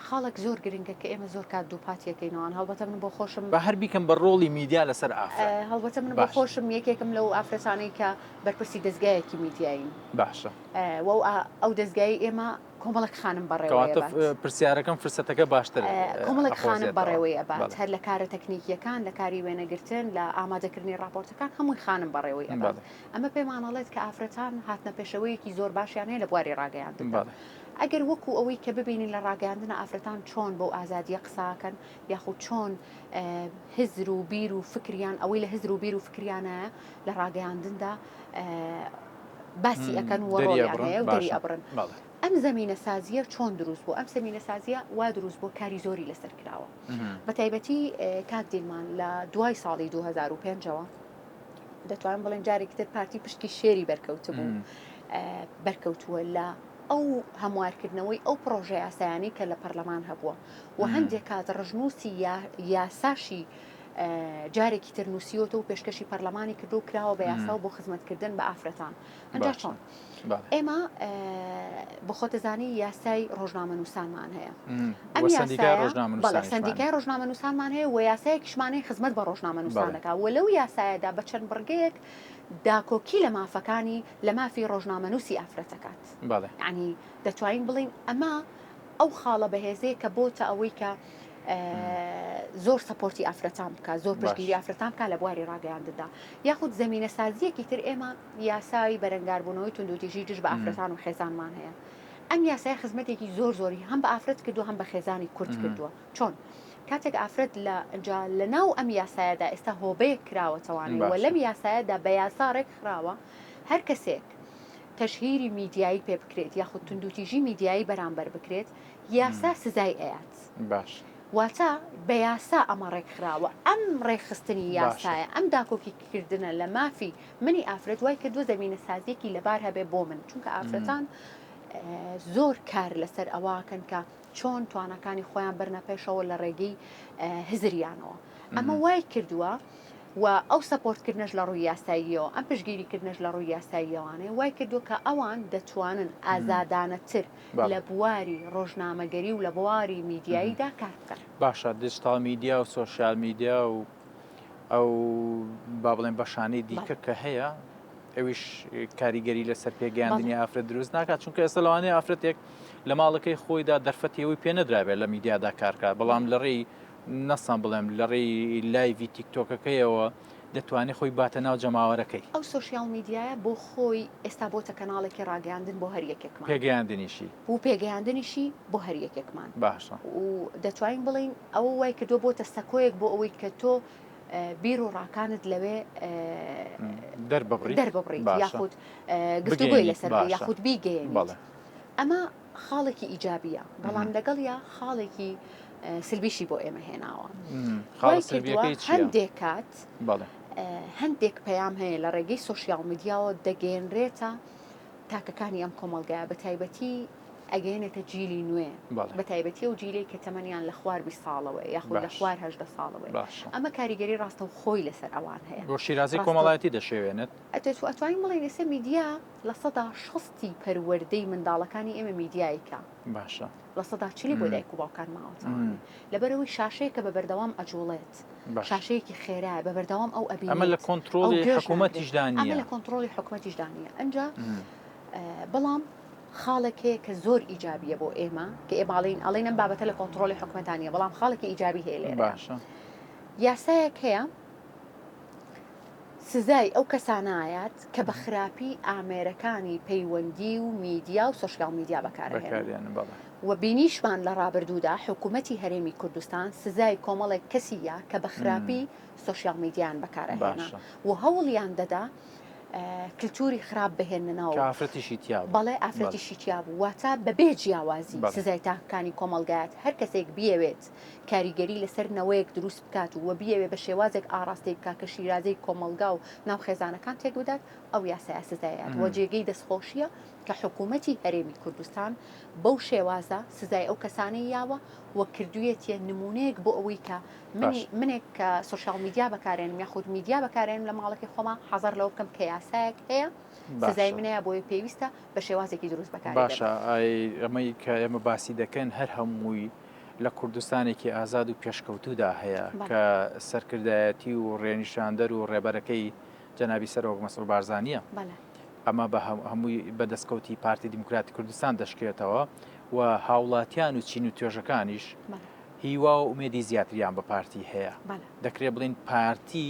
S2: خاڵێک زۆر گرنگە کە ئێمە زۆر کات دووپاتی ئەکەینەوە، هەڵبەتە من بۆ خۆشم.
S1: با هەر بیکەم بە ڕۆڵی میدیا لەسەر ئافرەت.
S2: هەڵبەتە من بۆ خۆشم یەکێکم لەو ئافرەتانەی کە بەرپرسی دەزگایەکی میدیاییم.
S1: باشە.
S2: و ئەو دەزگایەی ئێمە کۆمەڵێک خانم بەڕێوەی
S1: ئەبات. کەواتە پرسیارەکەم فرسەتەکە باشتر
S2: کۆمەڵێک خانم بەڕێوەی ئەبات هەر لە کارە تەکنیکیەکان لە کاری وێنەگرتن لە ئامادەکردنی ڕاپۆرتەکان هەمووی خانم بەڕێوەی ئەبات. ئەمە پێمان ئەڵێت کە ئافرەتان هاتنە پێشەوەیەکی زۆر باشیان هەیە لە بواری ڕاگەیاندندا. ئەگەر وەکو ئەوەی کە ببینین لە ڕاگەیاندنە ئافرەتان چۆن بەو ئازادیە قساکەن یاخود چۆن هزر و بیر و فکریان ئەوەی لە هزر و بیر و فکریانایە لە ڕاگەیاندندا باسی ئەکەن و ڕۆڵیان هەیە و دەری ئەبڕن. ئەم زەمینە سازیە چۆن دروست بوو؟ ئەم زەمینە سازیە وا دروست بووە کاری زۆری لەسەر کراوە. بە تایبەتی کاک دیلمان لە دوای ساڵی 2005ەوە دەتوانم بڵێن جارێکی تر پارتی پشکی شێری بەرکەوتبوو بەرکەوتووە لە ئەو هەموارکردنەوەی ئەو پڕۆژە یاسایانەی کە لە پەرلەمان هەبووە و هەندێک کات ڕژنووسی یاساشی جارێکی تر نووسیوەتەوە و پێشکەشی پەرلەمانی کردو و کراوە بە یاسا و بۆ خزمەتکردن بە ئافرەتان ئەنجا چۆن ئێمە بۆ خۆتەزانی یاسای ڕۆژنامەنووسانمان هەیە
S1: ئەم
S2: سندیکای ڕۆژنامەنووسانمان هەیە و یاسایەکیشمانەی خزمەت بە ڕۆژنامەنووسانەکە و لەو یاسایەدا بە چەند بڕگەیەک داکۆکی لە مافەکانی لە مافی ڕۆژنامەنووسی ئافرەت ئەکات.
S1: بەڵێ.
S2: یانی دەتوانین بڵێین ئەمە ئەو خاڵە بەهێزەیە کە بۆتە ئەوەی کە زۆر support ی ئافرەتان بکات زۆر پشتگیری ئافرەتان بکات لە بواری ڕاگەیاندندا یاخود زەمینەسازیەکی تر ئێمە یاسای بەرەنگاربوونەوەی توندوتیژی دژ بە ئافرەتان و خێزانمان هەیە ئەم یاسای خزمەتێکی زۆر زۆری هەم بە ئافرەت کردووە هەم بە خێزانی کورد کردووە چۆن؟ کاتێک ئافرەت لە جا لە ناو ئەم یاسایەدا ئێستا هۆبەیەک کراوەتەوانێ و لەم یاسایەدا بە یاسا ڕێکخراوە هەر کەسێک تەشهیری میدیایی پێ بکرێت یاخود توندوتیژی میدیایی بەرامبەر بکرێت یاسا سزای ئەیات
S1: باش
S2: واتە بە یاسا ئەمە ڕێکخراوە ئەم ڕێکخستنی یاسایە ئەم داکۆکی کردنە لە مافی منی ئافرەت وای کردووە زەمینە سازیەکی لەبار هەبێ بۆ من چونکە ئافرەتان زۆر کار لەسەر ئەوەکەن کە چۆن تواناکانی خۆیان بەرنە پێشەوە لە ڕێگەی هزریانەوە ئەمە وای کردووە و ئەو support کردنەش لە ڕووی یاساییەوە ئەم پشگیری کردنەش لە ڕووی یاساییەوانەیە وای کردووە کە ئەوان دەتوانن ئازادانەتر لە بواری ڕۆژنامەگەری و لە بواری میدیاییدا کار بکەن.
S1: باشە digital media و social media و ئەو با بڵێن بەشانەی دیکە کە هەیە ئەویش کاریگەری لەسەر پێگەیاندنی ئافرەت دروست ناکات چونکە ئێستا لەوانەیە ئافرەتێک لە ماڵەکەی خۆیدا دەرفەتی ئەوەی پێ نەدرابێت لە میدیادا کارکات بەڵام لە ڕێی نەسان بڵێم لە ڕێی live ی تیکتۆکەکەیەوە دەتوانێت خۆی باتە ناو جەماوەرەکەی.
S2: ئەو social media یە بۆ خۆی ئێستا بۆتە کەناڵێکی ڕاگەیاندن بۆ هەر یەکێکمان.
S1: پێگەیاندنیشی.
S2: و پێگەیاندنیشی بۆ هەر یەکێکمان.
S1: باشە.
S2: و دەتوانین بڵێین ئەوە وای کردووە بۆتە سەکۆیەک بۆ ئەوەی کە تۆ بیر و ڕاکانت لەوێ
S1: دەرببڕیت
S2: دەرببڕیت یاخود گفتوگۆی لەسەر بکەیت یاخود بیگەیەنیت. ئەمە خاڵێکی ئیجابیە بەڵام لەگەڵیا خاڵێکی سلبیشی بۆ ئێمە هێناوە هەندێک کات هەندێک پەیام هەیە لە ڕێگەی social media وە دەگەێنرێتە تاکەکانی ئەم کۆمەلگایە بە تایبەتی ئەگەێنێتە جیلی نوێ بە تایبەتی و جیلەی کە تەمەنیان لە خوار 20 ساڵەوە یاخود لە خوار هەدە ساڵەوە ئەمە کاریگەری ڕاستە و خۆی لەسەر ئەوان هەیە
S1: بۆ شیرازی کۆمەڵایەتی دەشێوێنێت
S2: ئەتوانین بڵێین ئێستا میدیا 60% ی پەروەردەی منداڵەکانی ئێمە میدیایکە.
S1: باشە.
S2: 40% ی بۆ دایک و باوکان ماوەتەوە. لەبەرئەوەی شاشەیەکە بە بەردەوام ئەجوڵێت. شاشەیەکی خێرایە بە بەردەوام ئەو ئەبینێت.
S1: ئەمە لە کۆنترۆڵی حکوومەتیشدا نییە.
S2: ئەمە لە کۆنترۆڵی حکوومەتیشدا نییە. ئەنجا بەڵام خاڵێک هەیە کە زۆر ئیجابیە بۆ ئێمە کە ئێمە ئەڵێین ئەڵێین ئەم بابەتە لە کۆنترۆڵی حکوومەتا نییە بەڵام خاڵێکی ئیجابی هەیە لێرە.
S1: باشە.
S2: یاسایەک هەیە سزای ئەو کەسانە ئایات کە بە خراپی ئامێرەکانی پەیوەندی و میدیا و social media بەکارئەهێنن. و بینیشمان لە ڕابردوودا حکوومەتی هەرێمی کوردستان سزای کۆمەڵێک کەسی یا کە بە خراپی سۆشیال میدیایان بەکار ئەهێنا و هەوڵیان دەدا کلتوری خراپ بهێننە ناو.
S1: کە ئافرەتیشی تیا
S2: بوو. بەڵێ ئافرەتیشی تیا بوو واتە بەبێ جیاوازی سزای تاکەکانی کۆمەڵگایەت هەر کەسێک بیەوێت کاریگەری لەسەر نەوەیەک دروست بکات و بیەوێ بە شێوازێک ئاڕاستەی بکات کە شیرازەی کۆمەڵگا و ناو خێزانەکان تێک بدات ئەو یاسایە سزایات و جێگەی دەستخۆشیە کە حکوومەتی هەرێمی کوردستان بەو شێوازە سزای ئەو کەسانەی یاوە و کردوویەتیە نموونەیەک بۆ ئەوەی کە منی منێک کە سۆشیال میدیا بەکارێنم یاخود میدیا بەکارێنم لە ماڵەکەی خۆما حەزەر لەوە بکەم کە یاسایەک هەیە سزای منەیە بۆیە پێویستە بە شێوازێکی دروست بەکاری
S1: باشە ئەی ئەمەی کە ئێمە باسی دەکەن هەر هەمووی لە کوردستانێکی ئازاد و پێشکەوتوودا هەیە کە سەرکردایەتی و ڕێنیشاندەر و ڕێبەرەکەی جەنابی سەرۆک مەسعود بارزانییە. ئەمە بە هەمووی بە دەستکەوتی پارتی دیموکراتی کوردستان دەشکێتەوە و هاوڵاتیان و چین و توێژەکانیش هیوا و ئومێدی زیاتریان بە پارتی هەیە. دەکرێت بڵێین پارتی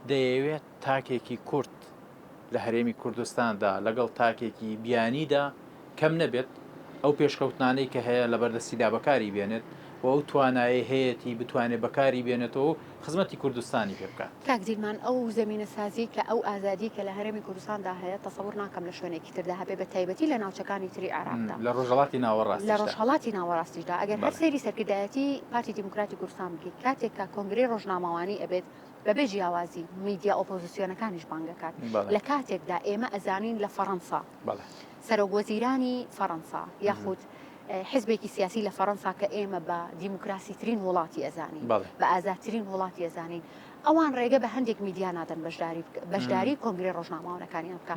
S1: دەیەوێت تاکێکی کورد لە هەرێمی کوردستاندا لەگەڵ تاکێکی بیانیدا کەم نەبێت، ئەو پێشکەوتنانەی کە هەیە لەبەردەستیدا بەکاری بێنێت و ئەو توانایەی هەیەتی بتوانێت بەکاری بێنێتەوە و خزمەتی کوردستانی پێ بکات.
S2: کاک دیلمان ئەو زەمینەسازیەی کە ئەو ئازادیەی کە لە هەرێمی کوردستاندا هەیە تەسەور ناکەم لە شوێنێکی تردا هەبێ بە تایبەتی لە ناوچەکانی تری عێراقدا.
S1: لە ڕۆژهەڵاتی ناوەڕاستیشدا.
S2: لە ڕۆژهەڵاتی ناوەڕاستیشدا ئەگەر هەر سەیری سەرکردایەتی پارتی دیموکراتی کوردستان بکەی کاتێک کە کۆنگرەی ڕۆژنامەوانی ئەبێت بەبێ جیاوازی میدیا ئۆپۆزسیۆنەکانیش بانگ ئەکات لە کاتێکدا ئێمە ئەزانین لە فەڕەنسا سەرۆک وەزیرانی فەڕەنسا یاخود حزبێکی سیاسی لە فەڕەنسا کە ئێمە بە دیموکراسیترین وڵاتی ئەزانین بە ئازادترین وڵاتی ئەزانین ئەوان ڕێگە بە هەندێک میدیا نادەن بەشداری بەشداری کۆنگرەی ڕۆژنامەوانەکانیان بکە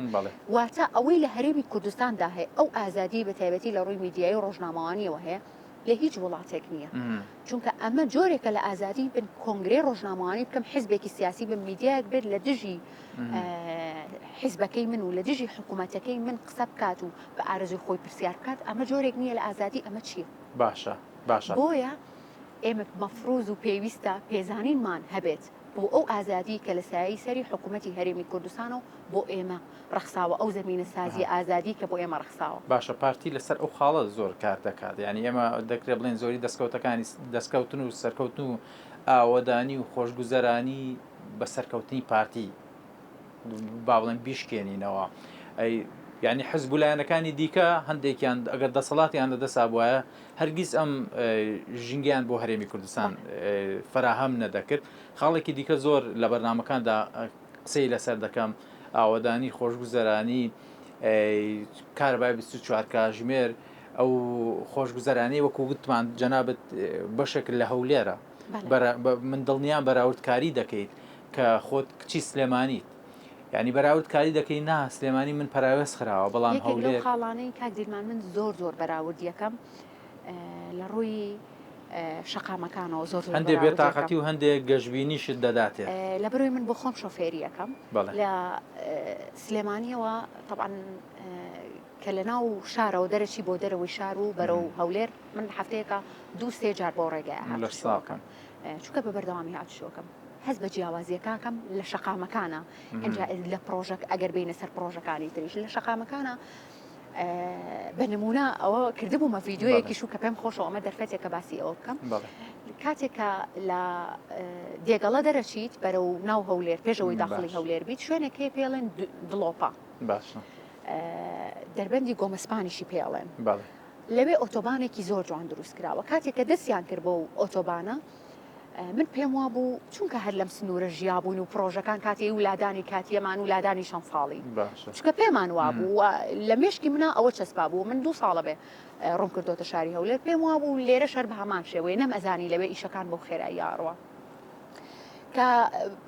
S2: واتە ئەوەی لە هەرێمی کوردستاندا هەیە ئەو ئازادی بە تایبەتی لە ڕووی میدیایی و ڕۆژنامەوانیەوە هەیە لە هیچ وڵاتێک نییە چونکە ئەمە جۆرێکە لە ئازادی بن کۆنگرەی ڕۆژنامەوانی بکەم حزبێکی سیاسی بم میدیایەک بێت لە دژی حزبەکەی من و لە دژی حکوومەتەکەی من قسە بکات و بە ئارەزوی خۆی پرسیار بکات ئەمە جۆرێک نییە لە ئازادی ئەمە چییە؟
S1: باشە باشە
S2: بۆیە ئێمە مەفروز و پێویستە پێزانینمان هەبێت بۆ ئەو ئازادی کە لە سایەی سەری حکوومەتی هەرێمی کوردستانە و بۆ ئێمە ڕەخساوە ئەو زەمینە سازیە ئازادی کە بۆ ئێمە ڕەخساوە.
S1: باشە پارتی لەسەر ئەو خاڵە زۆر کار دەکات یانی ئێمە دەکرێت بڵێین زۆری دەستکەوتەکانی دەستکەوتن و سەرکەوتن و ئاوەدانی و خۆشگوزەرانی بە سەرکەوتنی پارتی با بڵێن بیشکێنینەوە ئەی یعنی حزب و لایەنەکانی دیکە هەندێکیان ئەگەر دەسەڵاتیان لە دەسا بواە هەرگیز ئەم ژینگەیان بۆ هەرێمی کوردستان فراهەم نەدەکرد خاڵێکی دیکە زۆر لە بەرنمەکاندا قسەی لەسەر دەکەم ئاوەدانی خۆشگوزەرانی کارەبای 24 کاژمێر ئەو خۆشگوزەرانی وەکو گوتمان جەنابت بەشێک لە هەولێرە من دڵنیام بەراوردکاری دەکەیت کە خۆت کچی سلێمانیت یعنی بەراوردکاری دەکەی نا سلێمانی من پەراوێز خراوە بەڵام هەولێر
S2: خاڵانەی کاک دیلمان من زۆر زۆر بەراورد یەکەم لە ڕووی شەقامەکانەوە زۆر زۆر
S1: هەندێک بێتاقەتی و هەندێک گەشبینیشت دەداتێ.
S2: لەبەرئەوەی من بۆ خۆم شۆفێری ئەکەم لە سلێمانیەوە تەبعەن کە لە ناو شارەوە دەرەچی بۆ دەرەوەی شار و بەرەو هەولێر من هەفتەیەکە دوو سێ جار بۆ ڕێگای هاتوچۆکەم چونکە بە بەردەوامی هاتوچۆکەم هەست بە جیاوازیەکەکەم لە شەقامەکانە ئینجا لە پرۆژەک ئەگەر بینە سەر پرۆژەکانی تریش لە شەقامەکانە بە نمونە ئەوە کردبوومە ڤیددیوەیەکیش و کە پێم خۆشەوە ئەمە دەرفەتێک کە باسی ئەوە بکەم کاتێک کە لە دێگەڵە دەرەچیت بەرەو ناو هەولێر پێشەوەی داخلی هەولێر بیت شوێنێک هەیە پێڵێن دڵۆپە
S1: باشە
S2: دەربەندی گۆمەسپانیشی پێڵێن لەوێ ئۆتۆبانێکی زۆر جوان دروست کراوە کاتێک کە دەستیان کرد بۆ ئۆتۆبانە من پێم وابوو چونکە هەر لەم سنوورە ژیابووین و پڕۆژەکان کاتی و لادانی کاتیەمان و لادانی چەند ساڵی چونکە پێمان وابوو و لە مێشکی منا ئەوە چەسپا بوو من دوو ساڵە بێ ڕووم کردۆتە شاری هەولێر پێم وابوو لێرە شەر بە هەمان شێوەیە نەم ئەزانی لەوێ ئیشەکان بەو خێراییە ئەڕوا کە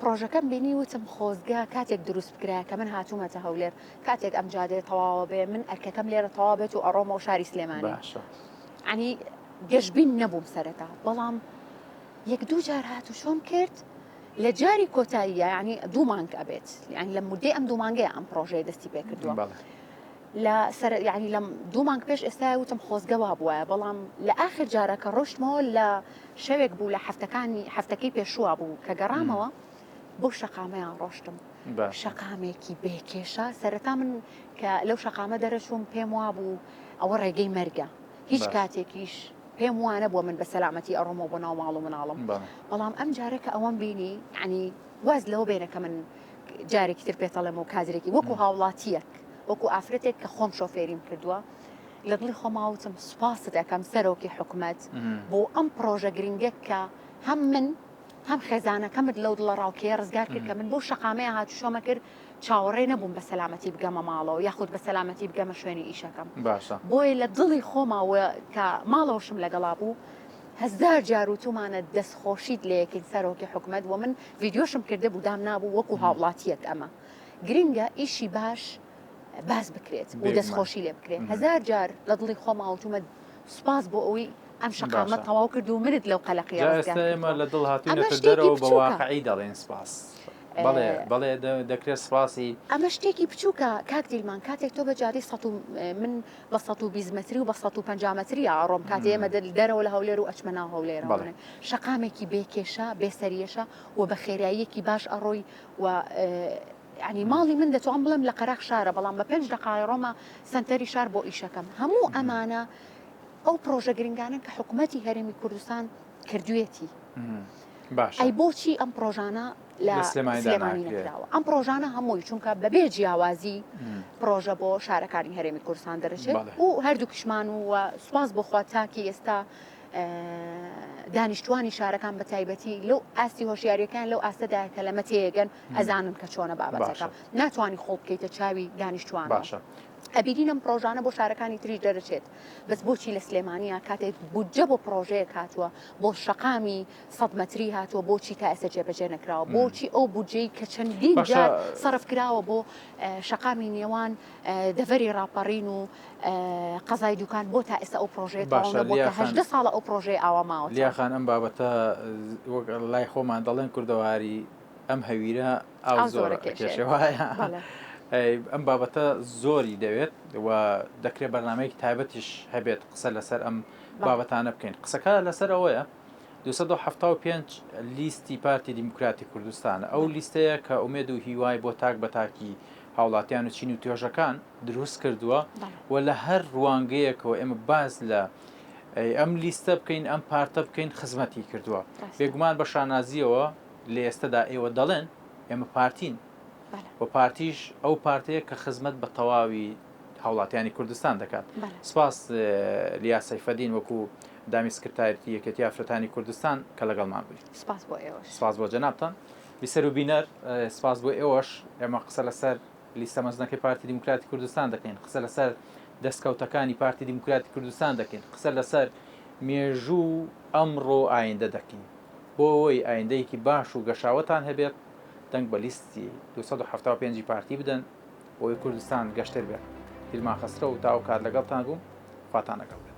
S2: پڕۆژەکەم بینی وتم خۆزگە کاتێک دروست بکرایە کە من هاتوومەتە هەولێر کاتێک ئەم جادەیە تەواوە بێ من ئەرکەکەم لێرە تەواو بێت و ئەڕۆمەوە شاری سلێمانی
S1: باشە
S2: عنی گەشبین نەبووم سەرەتا بەڵام یەک دوو جار هاتوچۆم کرد لە جاری کۆتاییە یعنی دوو مانگ ئەبێت یعنی لە مدەی ئەم دوو مانگەیە ئەم پرۆژەیە دەستی پێ کردووە لە سەر یعنی لەم دوو مانگ پێش ئێستا وتم خۆزگە وا بووایە بەڵام لە ئاخر جارە کە ڕۆشتمەوە لە شەوێک بوو لە هەفتەکانی هەفتەکەی پێشووە بوو کە گەڕامەوە بۆ شەقامەیان ڕۆشتم شەقامێکی بێکێشە سەرەتا من کە لەو شەقامە دەرەچووم پێم وابوو ئەوە ڕێگەی مەرگە. هیچ کاتێکیش پێم وانەبووە من بە سەلامەتی ئەڕۆمەوە بۆ ناو ماڵ و مناڵم بەڵام ئەم جارە کە ئەوەم بینی یعنی واز لەوە بێنە کە من جارێکی تر پێتەڵێم و کادرێکی وەکو هاوڵاتیەک وەکو ئافرەتێک کە خۆم شۆفێریم کردووە لە دڵی خۆماوتم سوپاست ئەەکەم سەرۆکی حکومەت بۆ ئەم پرۆژە گرنگە کە هەم من هەم خێزانەکەمت لەو دڵە ڕاوکێ ڕزگار کرد کە من بۆ شەقامەیە هاتوچۆمە کرد چاوەڕێ نەبووم بە سەلامەتی بگەمە ماڵەوە یاخود بە سەلامەتی بگەمە شوێنی ئیشەکەم
S1: باشە
S2: بۆیە لە دڵی خۆماوە کە ماڵەوەشم لەگەڵا بوو هەزار جار وتومانە دەستخۆشیت لێ یەکەین سەرۆکی حکومەت و من ڤیدیۆشم کردبوو دامنابوو وەکو هاوڵاتیەک ئەمە گرنگە ئیشی باش باس بکرێت و دەستخۆشی لێ بکرێت هەزار جار لە دڵی خۆما وتومە سوپاس بۆ ئەوەی ئەم شەقامە تەواو کرد و منت لەو قەلەقیە
S1: ڕزگار ئێمە لە دڵ هاتوینەتە دەرەوە بە واقعی دەڵێن سوپاس بەڵێ بەڵێ دەکرێت سوپاسی
S2: ئەمە شتێکی بچووکە کاک دیلمان کاتێک تۆ بە جادەی سە من بە 120 مەتری و بە 150 مەتری ئاڕۆم کاتێ ئێمە دەرەوە لە هەولێر و ئەچمە ناو هەولێرەوە شەقامێکی بێ کێشە بێ سەریەشە و بە خێراییەکی باش ئەڕۆی و یعنی ماڵی من دەتوان بڵێم لە قەراخ شارە بەڵام بە پێنج دقای ڕۆمە سنتەری شار بۆ ئیشەکەم هەموو ئەمانە ئەو پرۆژە گرنگانە کە حکوومەتی هەرێمی کوردستان کردوێتی ئەی بۆچی ئەم پرۆژانە لە سلێمانی نەکراوە ئەم پرۆژانە هەمووی چونکە بەبێ جیاوازی پرۆژە بۆ شارەکانی هەرێمی کوردستان دەرەچێت و هەردووکیشمان و سوپاس بۆخوا تاکی ئێستا دانیشتوانی شارەکان بە تایبەتی لەو ئاستی هۆشیاریەکان لەو ئاستەدا کە لەمە تێگەن ئەزانن کە چۆنە بابەتەکە ناتوانانی خۆڵ بکەیتە چاوی دانیشتوان
S1: باشە.
S2: ئەبینین ئەم پرۆژانە بۆ شارەکانی تریش دەرەچێت بەس بۆچی لە سلێمانیا کاتێک بودجە بۆ پرۆژەیەک هاتووە بۆ شەقامی سەد مەتری هاتووە بۆچی تا ئێستا جێبەجێ نەکراوە بۆچی ئەو بودجەی کە چەندین جار سەرف کراوە بۆ شەقامی نێوان دەڤەری ڕاپەڕین و قەزای دوکان بۆ تا ئێستا ئەو پرۆژەیە تەواو نەبووە کە 18 ساڵە ئەو پرۆژەیە ئاوا ماوەتەوە.
S1: لیا خان ئەم بابەتە وەک لای خۆمان دەڵێن کوردەواری ئەم هەویرە ئاو زۆرە کێشێ وایە ئەم بابەتە زۆری دەوێت و دەکرێت بەرنمەیەکی تایبەتیش هەبێت قسە لەسەر ئەم بابەتانە بکەین قسەکە لەسەر ئەوەیە 275 لیستی پارتی دیموکراتی کوردستانە ئەو لیستەیە کە ئومێد و هیوای بۆ تاک بە تاکی هاوڵاتیان و چین و توێژەکان دروست کردووە و لە هەر ڕوانگەیەکەوە ئێمە باس لە ئەم لیستە بکەین ئەم پارتە بکەین خزمەتی کردووە بێگومان بە شانازیەوە لە ئێستەدا ئێوە دەڵێن ئێمە پارتین و پارتیش ئەو پارتەیە کە خزمەت بە تەواوی هاوڵاتیانی کوردستان دەکات. سپاس لیا سەیفەدین وەکو ئەندامی سکرتاریەتی یەکێتی ئافرەتانی کوردستان کە لەگەڵمان بووی.
S2: سپاس بۆ ئێوەش.
S1: سپاس بۆ جەنابتان. بیسەر و بینەر سپاس بۆ ئێوەش. ئێمە قسە لەسەر لیستە مەزنەکەی پارتی دیموکراتی کوردستان دەکەین، قسە لەسەر دەستکەوتەکانی پارتی دیموکراتی کوردستان دەکەین، قسە لەسەر مێژوو و ئەمڕۆ و ئایندە دەکەین. بۆ ئەوەی ئایندەیەکی باش و گەشاوەتان هەبێت دەنگ بە لیستی 275 ی پارتی بدەن. بۆ ئەوەی کوردستان گەشتر بێت. دیلمان خەسرەو تا ئەو کات لەگەڵتان بووم خواتان لەگەڵ بێت.